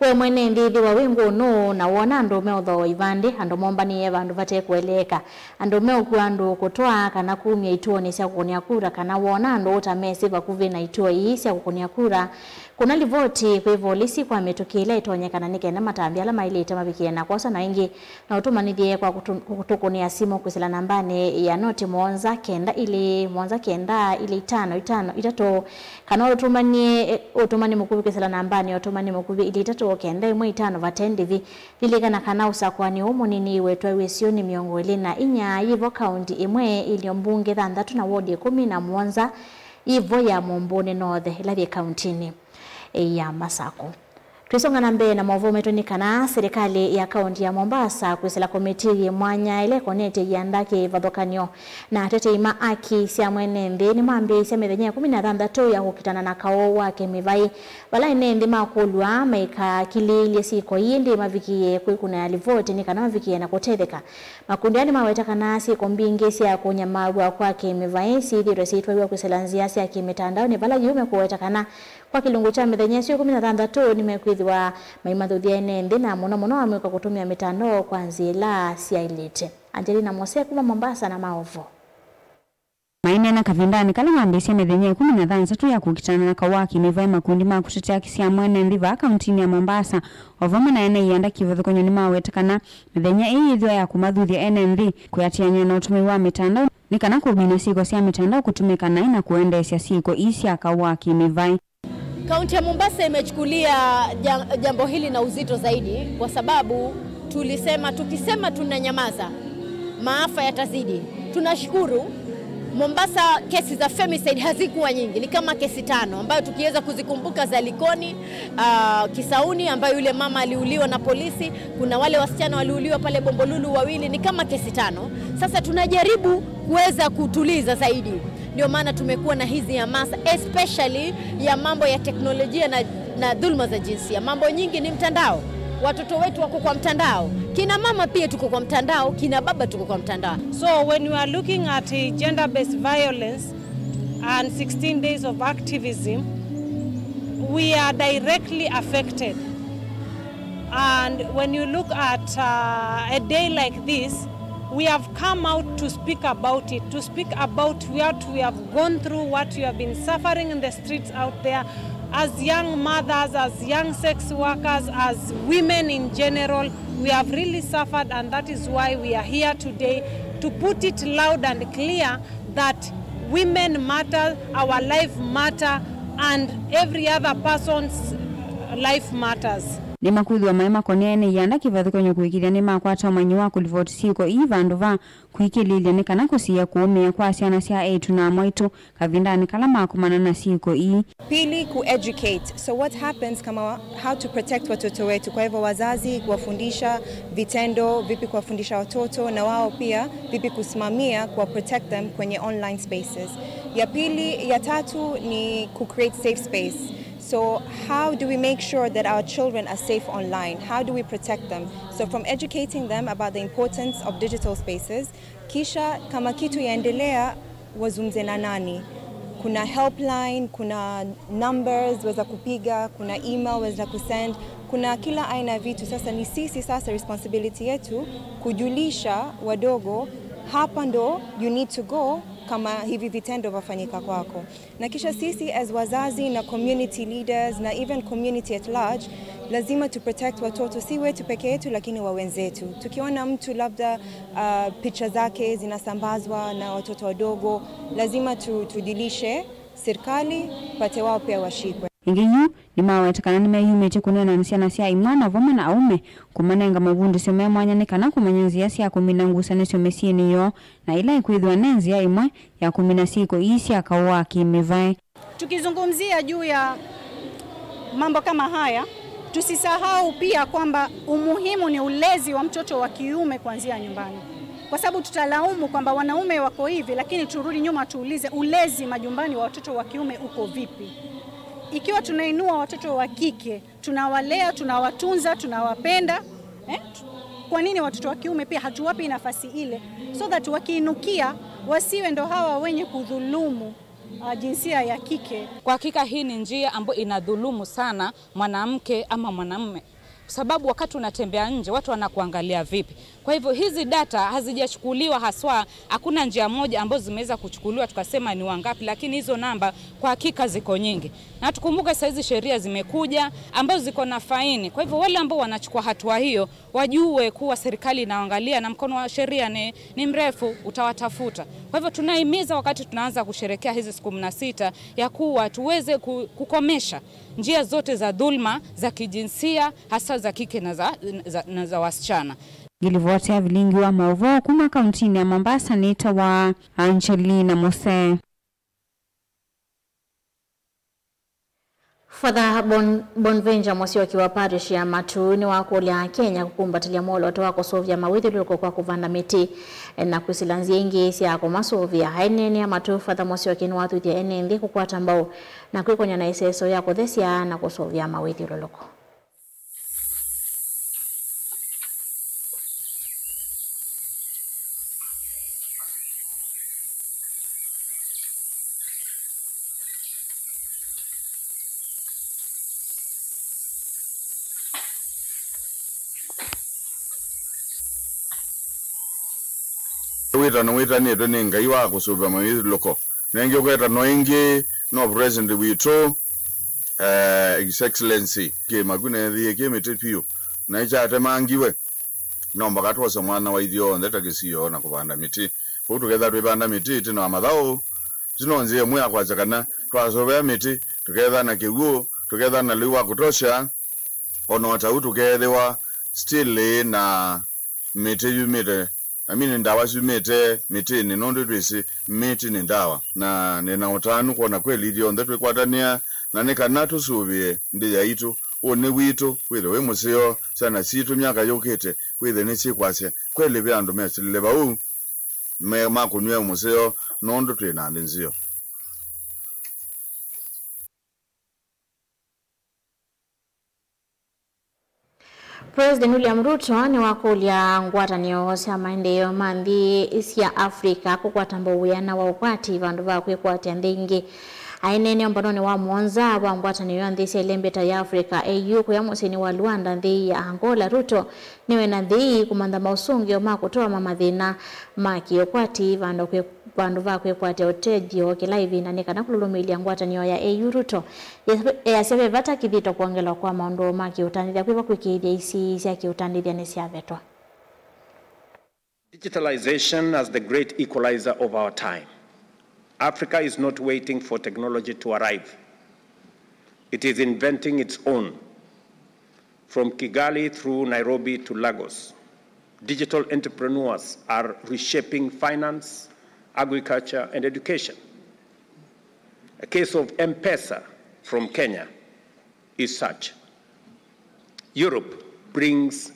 We mwene nthĩ, ĩthĩwa wĩ ngũnũ na wona andũ meũthooa ivandĩ, andũ mombanĩe vandũ vate kũeleeka, andũ meũkua andũ kũtwaa kana kumya ituonĩ sya kũkũnĩa kura, kana wona andũ ũtamesĩ vakuvĩ na ituo ii sya kũkũnĩa kura, kũna livoti kwĩ volisi kwa mĩtũkĩ ĩla ĩtonyekana nĩ kenda matambya ala maĩlĩte mavikĩe na kwosa na ĩngĩ. Na ũtũmanyĩthye kwa kũtũ-, kũtũkũnĩa simũ kwĩsĩla nambanĩ ya noti mũonza kenda ilĩ, mũonza kenda ilĩ itano itano itatũ, kana ũtũmanie, ũtũmani mũkuvĩ kwĩsĩla nambanĩ ya ũtũmani mũkuvĩ ilĩ itatũ kenda ĩmwe itano vate ndĩvi. Lilikana kana ũsakũani ũũ mũnini wĩtwaĩwe syĩũnĩ mĩongo ĩlĩ na inya yĩvo kaunti ĩmwe, ilio mbunge thanthatũ na wodi ĩkũmi na mũonza yĩvo ya Mũmbũnĩ North, ĩla yĩ kauntinĩ ya Masakũ. Twĩsonga na mbee na maũvoo maitũ nĩ kana silikalĩ ya kaunti ya Mombasa kwĩsĩla komitii yĩ mwanya ĩla ĩkonetye ianda kĩvathũkany'o na atetei ma aki sya mwene nthĩ nĩmambĩĩsya mĩthenya ĩkũmi na thanthatũ ya kũkitana na kaũ wa kĩmĩvaĩ, vala ene nthĩ makũlw'a maikakilĩĩlye syĩko ii, ĩndĩ mavikĩe kwĩkũnĩa livoti nĩ kana mavikĩe na kũtetheka. Makundi aa nĩmaweta kana syĩko mbingĩ sya kũnyamaaw'a kwa kĩmĩvaĩ syĩthĩĩtwe syĩtwaiwa kwĩsĩla nzĩa sya kĩmĩtandaonĩ, vala yu mekũweta kana kwa kĩlungu kya mĩthenya ĩsu ĩkũmi na thanthatũ nĩmekwĩthĩwa maimathũthya ene nthĩ, na mũno mũno amũika kũtũmĩa mĩtandao kwa nzĩa ila syaĩlĩte. Angelina Mose kuma Mombasa na maũvoo. Maineena kavindanĩ kala mambĩĩsye mĩthenya ĩkũmi na thanthatũ ya kũkitana na kaũ wa kĩmĩvaĩ, makundi ma kũtetea aki sya mwene nthĩ vaa kauntinĩ ya Mombasa, o vamwe na ene ianda kĩvathũkany'o nĩmaweta kana mĩthenya ĩĩ yĩthĩwa ya kũmathuthya ene nthĩ kwĩatĩanĩa na ũtũmĩi wa mĩtandao nĩ kana kũmina syĩko sya mĩtandao kũtũmĩka naĩ na kũendeesya syĩko ii sya kaũ wa kĩmĩvaĩ. Kaunti ya Mombasa imechukulia ja-, jambo hili na uzito zaidi, kwa sababu tulisema, tukisema tunanyamaza, maafa yatazidi. Tunashukuru, Mombasa kesi za femicide hazikuwa nyingi, ni kama kesi tano, ambayo tukiweza kuzikumbuka za Likoni, ah, Kisauni, ambayo yule mama aliuliwa na polisi, kuna wale wasichana waliuliwa pale Bombolulu wawili, ni kama kesi tano. Sasa tunajaribu kuweza kutuliza zaidi. Ndio maana tumekuwa na hizi hamasa, especially ya mambo ya teknolojia na, na dhulma za jinsia. Mambo nyingi ni mtandao. Watoto wetu wako kwa mtandao. Kina mama pia tuko kwa mtandao, kina baba tuko kwa mtandao. So when you are looking at, eh, gender-based violence and sixteen days of activism, we are directly affected. And when you look at, uh, a day like this, we have come out to speak about it, to speak about what we have gone through, what we have been suffering in the streets out there, as young mothers, as young sex workers, as women in general. We have really suffered, and that is why we are here today to put it loud and clear that women matter, our life matter, and every other person's Life matters. Nĩmakwĩthĩwa maĩ makonea ene ianda kĩvathũkany'o kũĩkĩĩthya nĩmakwata ũmanyi wa kũlivoti syĩko ii vandũ va kũikĩlĩĩlya nĩ kana kũsiĩĩa kũũmĩa kwa syana sya eĩtu na amwaitũ kavindanĩ kala makomana na syĩko ii. Pili, kueducate. So what happens kama wa-, how to protect watoto wetu. Kwa hivyo wazazi kuwafundisha vitendo, vipi kuwafundisha watoto, na wao pia vipi kusimamia kuwa protect them kwenye online spaces. Ya pili, ya tatu ni kucreate safe space. So how do we make sure that our children are safe online? How do we protect them? So from educating them about the importance of digital spaces, kisha kama kitu yaendelea, wazungumze na nani? Kuna helpline, kuna numbers waweza kupiga, kuna email waweza kusend, kuna kila aina ya vitu. Sasa ni sisi sasa responsibility yetu kujulisha wadogo, hapa ndo you need to go kama hivi vitendo vafanyika kwako. Na kisha sisi as wazazi na community leaders na even community at large, lazima tu protect watoto, si wetu peke yetu, lakini wa wenzetu. Tukiona mtu labda, uh, picha zake zinasambazwa na watoto wadogo, lazima tu-, tujulishe serikali, pate wao pia washikwe. Ĩngĩ yu nĩmaweta kana nĩmeyumĩtye kũneena na syana sya imwana vamwe na aũme, kũmanenga mavundĩsyo me mwanya nĩ kana kũmanya nzĩa sya kũmina ngusanĩsyo mĩsyĩnĩ yoo, na ĩla ĩkwĩthĩwa ne nzĩa ĩmwe ya kũmina syĩko ii sya kaũ wa kĩ-mĩvae. Tukizungumzia juu ya mambo kama haya, tusisahau pia kwamba umuhimu ni ulezi wa mtoto wa kiume kuanzia nyumbani, kwa sababu tutalaumu kwamba wanaume wako hivi, lakini turudi nyuma tuulize, ulezi majumbani wa watoto wa kiume uko vipi? Ikiwa tunainua watoto wa kike, tunawalea, tunawatunza, tunawapenda, eh? Kwa nini watoto wa kiume pia hatuwapi nafasi ile, so that wakiinukia wasiwe ndo hawa wenye kudhulumu, uh, jinsia ya kike? Kwa hakika hii ni njia ambayo inadhulumu sana mwanamke ama mwanamume, kwa sababu wakati unatembea nje watu wanakuangalia vipi? Kwa hivyo hizi data hazijachukuliwa haswa, hakuna njia moja ambazo zimeweza kuchukuliwa tukasema ni wangapi, lakini hizo namba kwa hakika ziko nyingi. Na tukumbuke saa hizi sheria zimekuja ambazo ziko na faini. Kwa hivyo wale ambao wanachukua hatua hiyo wajue kuwa serikali inaangalia na mkono wa sheria ni, ni mrefu, utawatafuta. Kwa hivyo tunahimiza wakati tunaanza kusherekea hizi siku kumi na sita ya kuwa tuweze ku-, kukomesha njia zote za dhulma za kijinsia, hasa za kike na za, za, na za wasichana. Ngĩlivoti ya vilingi wa maũvoo kuma kauntinĩ ya Mombasa nĩtawa Angelina Mose. Father Bon-, Bonventure Mũsyoki wa parish ya Matu nĩwakũlya Akenya kũkumbatĩlya mwolooto wa kũsũvĩa mawĩthyũlũlũko kwa kũvanda mĩtĩ na kwĩsĩla nzĩa ingĩ sya kũmasũvĩa. Aineenea Matu, Father Mũsyoki nĩwathuthya ene nthĩ kũkwata mbau na kwĩkony'a na ĩseso ya kũthesya na kũsũvĩa mawĩthyũlũlũko. Wĩtano wĩtanĩtwe nĩ Ngai wa kũsũvĩa mawĩthyũlũlũko. Na ĩngĩ ũketanwa ĩngĩ no President witũ, eh, His Excellency, kĩĩma kyu neethĩie kĩ mĩtĩ vyũ, na nĩkyatemangiwe. No mbaka twose mwanya wa ithyonthe ta kĩsio na kũvanda mĩtĩ. Kwoou tũketha twĩvanda mĩtĩ ĩtina wa mathaũ, ĩsu no nzĩa ĩmwe ya kwasya kana twasũvĩa mĩtĩ, tũketha na kĩw'ũ, tũketha na lĩu wa kũtosha, o na o ta ũu tũkeethĩwa still na mĩtĩ yumĩte, I mean, ndawa syumĩte mĩtĩnĩ, nũndũ twĩsĩ mĩtĩ nĩ ndawa. Na nĩ na ũtanu kwona kweli ithyonthe twĩkwatanĩa, na nĩ kana tũsũvĩe nthĩ yaitũ, ũnĩ witũ wĩthwe wĩ mũseo, syana sitũ myaka yũkĩte wĩthwe nĩsyĩkwasya, kweli ve andũ mesĩlile vau me-, makũnyw'a mũseo, nũndũ twĩ na nthĩ nzeo. President William Ruto nĩwakũlya ngwatanĩo sya maendeeo ma nthĩ sya Africa kũkwata mbau wĩana wa ũkwati vandũ va kwĩkwatya nthĩ ingĩ. Aineenea ũmbanonĩ wa mũonza wa ngwatanĩo ya nthĩ sya ĩlembeta ya Africa, A U, kũya mũsyĩnĩ wa Luanda, nthĩ ya Angola, Ruto nĩwena nthĩ ii kũmantha maũsũngĩo ma kũtũama mathĩna ma kĩũkwati vandũ kwĩ-, vandũ va kwĩkwatya ũtethyo kĩla ĩvinda nĩ kana kũlũlũmĩĩlya ngwatanĩo ya A U. Ruto easya ve vata kĩthito kwongelwa kwa maũndũ ma kĩũtandĩthya kwĩva kwĩkĩĩthya isii sya kĩũtandĩthya nĩsyavetwa. Digitalization as the great equalizer of our time. Africa is not waiting for technology to arrive. It is inventing its own. From Kigali through Nairobi to Lagos, digital entrepreneurs are reshaping finance, agriculture, and education. A case of M-Pesa from Kenya is such. Europe brings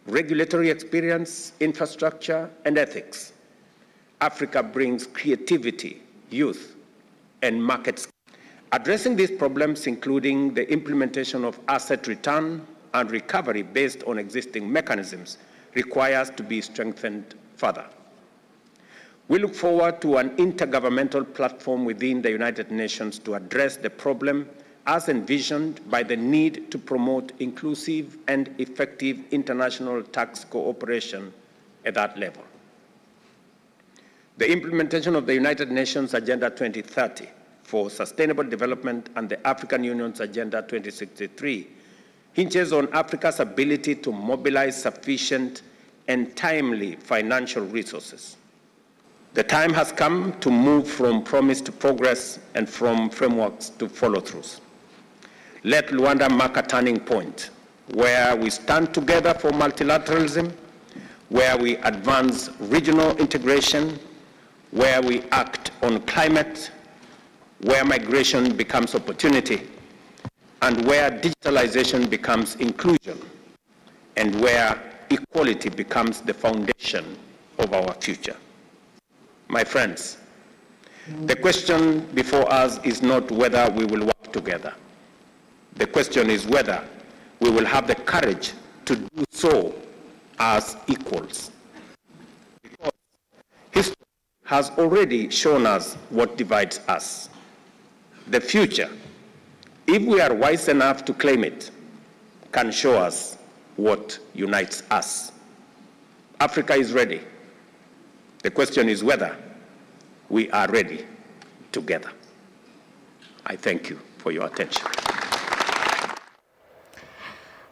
regulatory experience, infrastructure, and ethics. Africa brings creativity, youth, and markets. Addressing these problems, including the implementation of asset return and recovery based on existing mechanisms, requires to be strengthened further. We look forward to an intergovernmental platform within the United Nations to address the problem as envisioned by the need to promote inclusive and effective international tax cooperation at that level. The implementation of the United Nations Agenda twenty thirty for Sustainable Development and the African Union's Agenda twenty sixty-three hinges on Africa's ability to mobilize sufficient and timely financial resources. The time has come to move from promise to progress and from frameworks to follow-throughs. Let Luanda mark a turning point where we stand together for multilateralism, where we advance regional integration, where we act on climate, where migration becomes opportunity, and where digitalization becomes inclusion, and where equality becomes the foundation of our future. My friends, the question before us is not whether we will work together. The question is whether we will have the courage to do so as equals. Because history has already shown us what divides us. The future, if we are wise enough to claim it, can show us what unites us. Africa is ready. The question is whether we are ready together. I thank you for your attention.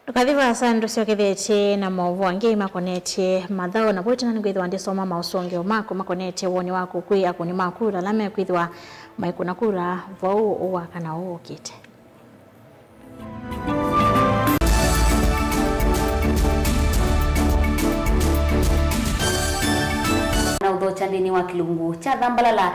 Ndũkathi vaasa, nĩtũsyokethetye na maũvoo angĩ makonetye mathaũ, na vo ĩtina nĩngwĩthĩwa ndĩsoma maũsũngĩo maku makonetye woni waku kwĩ akũni ma kura ala mekwĩthĩwa maikũna kura vau wa kana ũũ ũkĩte. Na ũthokya nthĩnĩ wa kĩlungu kya thambalala.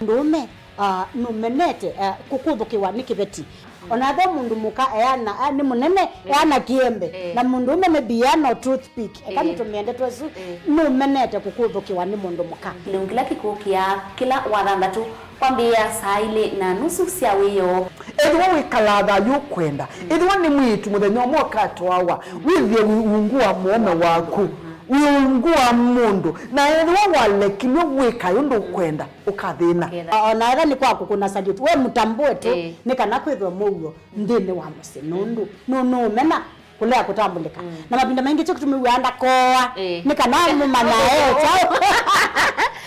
Mũndũũme, ah, nũmenete, ah, kũkũthũkĩwa nĩ kĩveti. Ona ethĩwa mũndũ mũka eana, ah, nĩ mũnene, eh, eana kĩembe. Eh. Na mũndũũme maybe eana o toothpick. Eka, eh, nĩtũmĩe ndeto ĩsu, eh, nũmenete kũkũthũkĩwa nĩ mũndũ mũka. Kĩlungu kĩla kĩkũkĩa kĩla wathanthatũ kwambĩĩa saa ilĩ na nusu sya wĩoo. Ethĩwa wĩkalaa thayũ ũkwenda, ethĩwa nĩ mwĩĩtu mũthenya ũmwe ũkatwawa, wĩthĩe wĩ ungu wa mũũme waku, wĩ ungu wa mũndũ, na ethĩwa walekilw'e wĩka ũndũ ũkwenda, ũkathĩna. Ũkathĩna. O na ethĩwa nĩ kwa kũkũna salute, we mũtambũe tu, ĩĩ, nĩ kana kwĩthwe mũuo nthĩnĩ wa mũsyĩ, nũndũ nũ-, nũũmena kũlea kũtambũlĩka. Mm. Na mavinda maingĩ kyo kĩtumi wĩaa ndakoa, ĩĩ, nĩ kana mũmanya e kyaũ.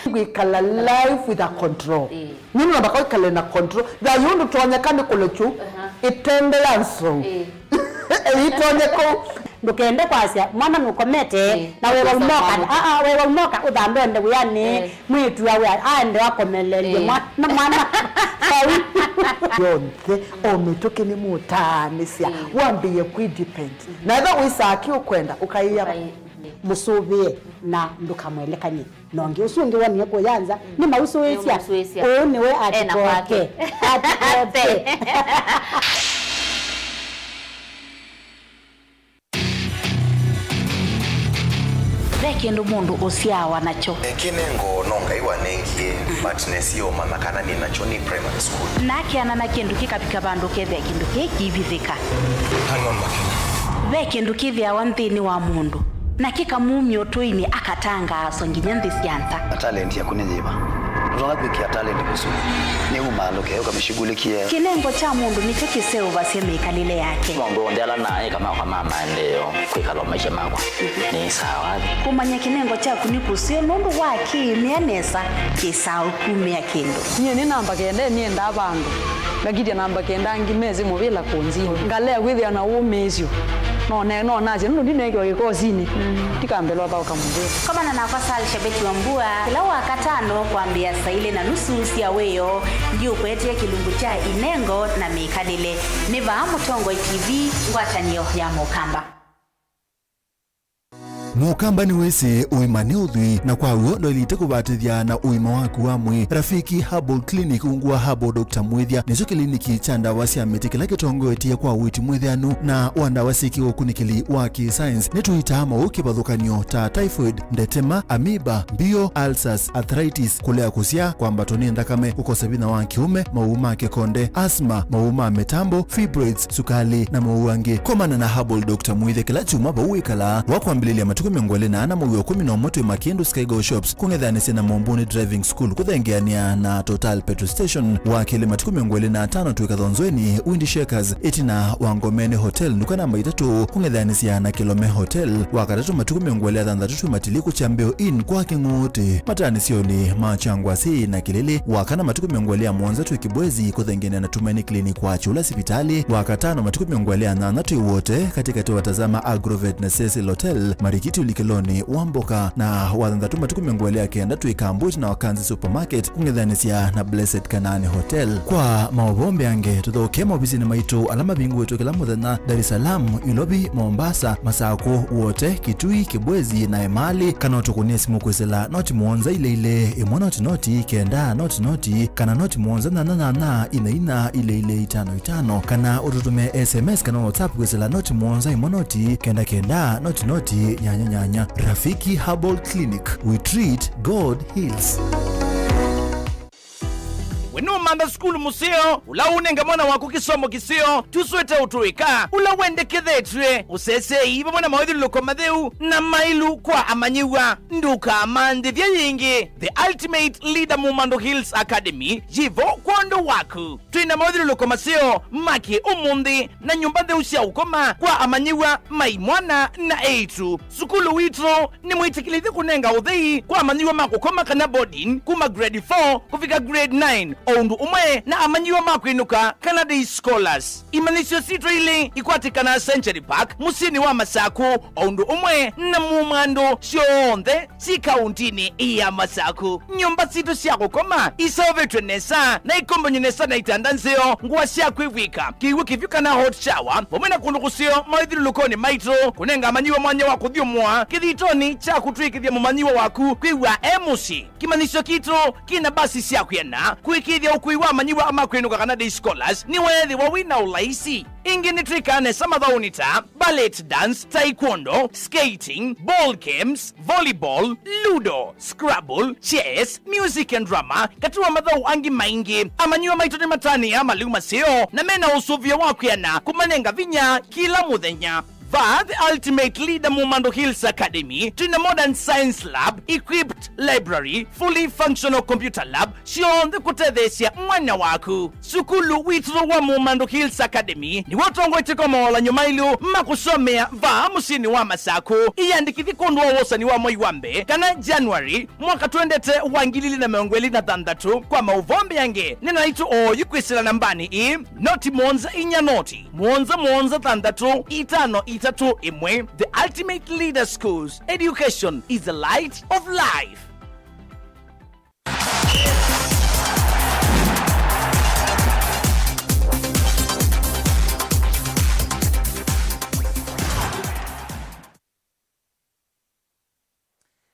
Wĩkala life with a control. Ĩĩ. Nũndũ namba kwĩkala na control. Thayũ ndũtonyeka nĩ kũlekyu, aha, ĩtende ya nzou. Ĩĩ. Ĩtonye kũu. Ndũkende kwasya mwana nũkomete, ĩĩ, na wewa ũkosa umoka. Aa, wewa umoka ũthambe ende wĩanĩ. Ĩĩ. Mwĩĩtu awe aende akomelelye, ĩĩ, mwa-, na mwana vau. Yonthe, o mĩtũkĩ nĩmũtaanĩsya, ĩĩ, wambĩĩe kwĩ depend. Mhm. Na ethĩwa wĩsaa kĩ ũkwenda, ũkaĩa. Ũkaĩ-, mhm, mũsũvĩe na ndũkamwelekany'e na ũngĩ. Ũsu ũngĩ wonie kũya nza, mm, nĩ mausũĩsya. Nĩ mausũĩsya. Ũũ nĩwe ena atikoke. Kwake. Atikoke. Ve kĩndũ mũndũ ũsyaawa nakyo. Kĩnengo no Ngai wanengie, but nesie ũmanya kana nĩ nakyo nĩ primary school. Na akeana na kĩndũ kĩkavika vandũ ũkethĩa kĩndũ kĩĩ kĩivithĩka. Hang on, Makena. Ve kĩndũ kĩthĩawa nthĩnĩ wa mũndũ, na kĩkamumya ũtũinĩ akatangaaswa nginya nthĩ sya nza. Na talent yaku nĩ yĩva? Ndũtonya kwĩkĩa talent kũsumũ. Nĩ umaalũke, ũkamĩshughulikie. Kĩnengo kya mũndũ nĩkyo kĩseũvasya mĩkalĩle yake. Maũndũ onthe ala naĩ kana kwa ma maendeeo, kwĩkala maisha makwa. Nĩ sawa. Kũmanya kĩnengo kyaku nĩ kũseo nũndũ wa kĩĩmĩa nesa, kĩsaa ũkumĩa kĩndũ. Nyie nĩ namba kenda, nĩendaa vandũ. Ngakitya namba kenda angĩ mesĩ mũvĩla kũnzini. Ngalea kwĩthĩa na ũmĩĩsyo. No ne-, no nasye nũndũ ndineekiwa kĩkosinĩ, ndikambĩlwa thaũka mũvĩa. Komana nakwa Sal Shabeki wa Mbua kĩla Wakatano kwambĩĩa saa ilĩ na nusu sya wĩoo. Ndiũkwetee kĩlungu kya inengo na mĩkalĩle. Nĩ vaa Mũtongoi T V, ngwatanĩo ya Mũkamba. Mũkamba nĩwĩsĩ ũima nĩ ũthwii, na kwa w'o ndwaĩlĩte kũvatĩthya na ũima waku wa mwĩĩ. Rafiki Herbal Clinic ungu wa Herbal Doctor Mwĩthya nĩkyo kĩliniki kya ndawa sya mĩtĩ kĩla kĩtongoetye kwa ũiiti mwĩthĩanu na wa ndawa syĩ kĩũkunĩkĩli wa kĩ-science. Nĩtũitaa maũũ kĩvathũkany'o ta typhoid, ndetema, amoeba, mbio, ulcers, arthritis, kũlea kũsyaa, kwambatwa nĩ nthakame, kũkosa vinya wa kĩũme, maũũ ma kĩkonde, asthma, maũũ ma mĩtambo, fibroids, sukalĩ, na maũũ angĩ. Komana na Herbal Doctor Mwĩthya kĩla kyumwa vau wĩkalaa. Wa kwambĩlĩlya matukũ mĩongo ĩlĩ na ana mũthya wa ĩkũmi na ũmwe twĩ Makindu Skygo Shops, kũng'ethanĩsya na Mombuni Driving School, kũthengeanĩa na Total Petrol Station. Wa kelĩ matukũ mĩongo ĩlĩ na atano twĩ Kathonzweni, Wind Shakers, ĩtina wa Ngomeni Hotel, nduka namba itatũ, kũng'ethanĩsya na Kilome Hotel. Wa katatũ matukũ mĩongo ĩlĩ na thanthatũ twĩ Matiliku Kyambĩo Inn kwa Kĩng'ũũtĩ, mataanĩsyonĩ ma Kyangwasi na Kĩlĩlĩ. Wa kana matukũ mĩongo ĩlĩ na mũonza twĩ Kibwezi, kũthengeanĩa na Tumaini Clinic kwa Kyũla sivitalĩ. Wa katano matukũ mĩongo ĩlĩ na nyanya twĩ Wote, katĩkatĩ wa Tazama Agrovet na Cecil Hotel, Marikiti ũlikĩlonĩ wa Mboka. Na wa thanthatũ matukũ mĩongo ĩlĩ na kenda twĩ Kambwiti na Wakanzi Supermarket, kũng'ethanĩsya na Blessed Kanaani Hotel. Kwa maũvoo mbeange, tũthokee maovisinĩ maitũ ala mavingũĩtwe kĩla mũthenya, Dar es Salaam, Ilovi, Mombasa, Masakũ, Wote, Kitui, Kibwezi, na Emali, kana ũtũkũnĩe simũ kwĩsĩla noti mũonza ilĩ ilĩ, ĩmwe noti noti, kenda noti noti, kana noti mũonza nyanya nyanya, inya inya, ilĩ ilĩ, itano itano, kana ũtũtũmĩe S M S kana WhatsApp kwĩsĩla noti mũonza ĩmwe noti, kenda kenda, noti noti, nyanya nyanya. Rafiki Herbal Clinic, we treat, God heals. We nũmantha sukulu mũseo, ũla ũnenga mwana waku kĩsomo kĩseo, tũswete ũtũĩka, ũla wendekethetw'e, ũsesei vamwe na mawĩthyũlũlũko matheu na maĩlu kwa amanyĩw'a. Ndũkamanthĩthye yĩngĩ. The Ultimate Leader Mumando Hills Academy yĩvo kwondũ waku. Twĩ na mawĩthyũlũlũko maseo ma kĩ-ũmũnthĩ na nyũmba ntheu sya ũkoma kwa amanyĩw'a ma imwana na eĩtu. Sukulu witũ nĩmwĩtĩkĩlĩthye kũnenga ũthei kwa amanyĩw'a ma kũkoma kana boarding kuma grade four kũvika grade nine, o ũndũ ũmwe na amanyĩw'a ma kwĩnũka kana day scholars. Imanyĩsyo sitũ ilĩ ikwatĩkanaa Century Park, mũsyĩnĩ wa Masakũ, o ũndũ ũmwe na Mumando syonthe syĩ kaũntinĩ ya Masakũ. Nyũmba sitũ sya kũkoma iseũvĩtw'e nesa na ikombany'e nesa na itanda nzeo, ngũa sya kwĩvw'ĩka, kĩw'ũ kĩvyũ kana hot shower, vamwe na kũndũ kũseo mawĩthyũlũlũkonĩ maitũ, kũnenga amanyĩw'a mwanya wa kũthyũmũa kĩthitonĩ kya kũtw'ĩkĩthya mũmanyĩw'a waku kwĩw'a e mũsyĩ. Kĩmanyĩsyo kitũ kĩna mbasi sya kwĩana kũĩkĩĩthya ũkui wa amanyĩw'a ma kwĩnũka kana day scholars nĩweethĩwa wĩ na ũlaisi. Ĩngĩ nĩtwĩkaa nesa mathaũnĩ ta ballet dance, taekwondo, skating, ball games, volleyball, ludo, scrabble, chess, music and drama, katĩ wa mathaũ angĩ maingĩ. Amanyĩw'a maitũ nĩmatanĩaa malĩu maseo na mena ũsũvĩo wa kwĩana kũmanenga vinya kĩla mũthenya. Vaa The Ultimate Leader Mumando Hills Academy, twĩna modern science lab, equipped library, fully functional computer lab, syonthe kũtetheesya mwana waku. Sukulu witũ wa Mumando Hills Academy nĩw'o ũtongoetye kwa mawalan'yo maĩlu ma kũsomea vaa mũsyĩnĩ wa Masakũ. Ĩyandĩkĩthye kwondũ wa wosani wa mwei wa mbee kana January mwaka twendete wa ngili ilĩ na mĩongo ĩlĩ na thanthatũ. Kwa maũvoo mbeange, nena naitũ oyu kwĩsĩla nambanĩ ĩĩ, noti mũonza inya noti, mũonza mũonza thanthatũ, itano itatũ ĩmwe. The Ultimate Leader Schools, education is the light of life.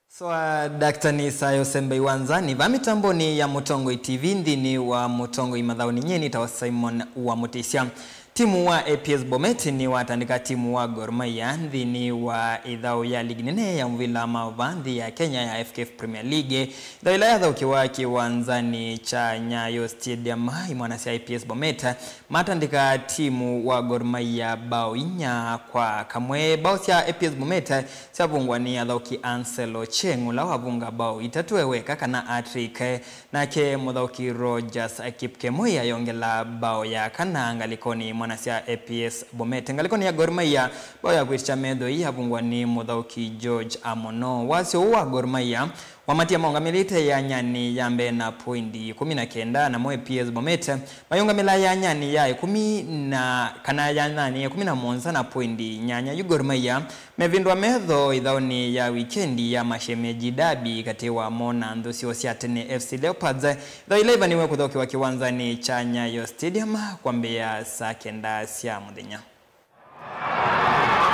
Soa, Daktari Sayo Sembei Wanzani, va mĩtambonĩ ya Mũtongoi T V, nthĩnĩ wa Mũtongoi Mathaũnĩ, nyie nĩtawa Simon wa Mũtĩsya. Timu wa A P S Bomet nĩwatandĩka timu wa Gor Mahia nthĩnĩ wa ĩthaũ ya ligi nene ya mũvila ma va nthĩ ya Kenya ya F K F Premier League. Ĩthaũ ĩla yathaũkĩwa kĩwanzanĩ kya Nyayo Stadium, imwana sya A P S Bomet matandĩka timu wa Gor Mahia mbao inya kwa kamwe. Mbao sya A P S Bomet syavungwa nĩ athaũki Ansel Ocheng, ũla wavunga mbao itatũ e weka, kana hat-trick. Nake mũthaũki Rogers Kipkemoi ayongela mbao ya kana ngalĩkonĩ mwana sya A P S Bomet. Ngalĩkonĩ ya Gor Mahia, mbao ya kwĩtĩkya methoi yavungwa nĩ mũthaũki George Amono. Wasyo ũũ wa Gor Mahia Wamatia maũngamĩlĩte yanyanĩ ya mbee na poindi ĩkũmi na kenda, namo A P S Bomet mayũngamĩla yanyanĩ ya ĩkũmi na kana yanyanĩ ya ĩkũmi na mũonza na poindi nyanya. Yu Gor Mahia mevĩndwa metho ĩthaũnĩ ya wikendi ya mashemeji derby katĩ wamo na nthũ syoo sya tene F C Leopards, ĩthaũ ĩla ĩvanĩwe kũthokewa kĩwanzanĩ kya Nyayo Stadium kwambĩĩa saa kenda sya mũthenya.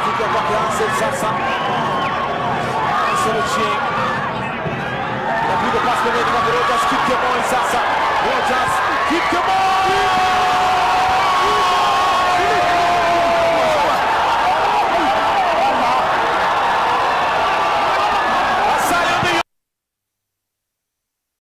Anakuja kwake Hansel sasa. Hansel Ochieng. Inakuja pasi pembeni kwake Rogers Kipkemoi sasa. Rogers Kipkemoi.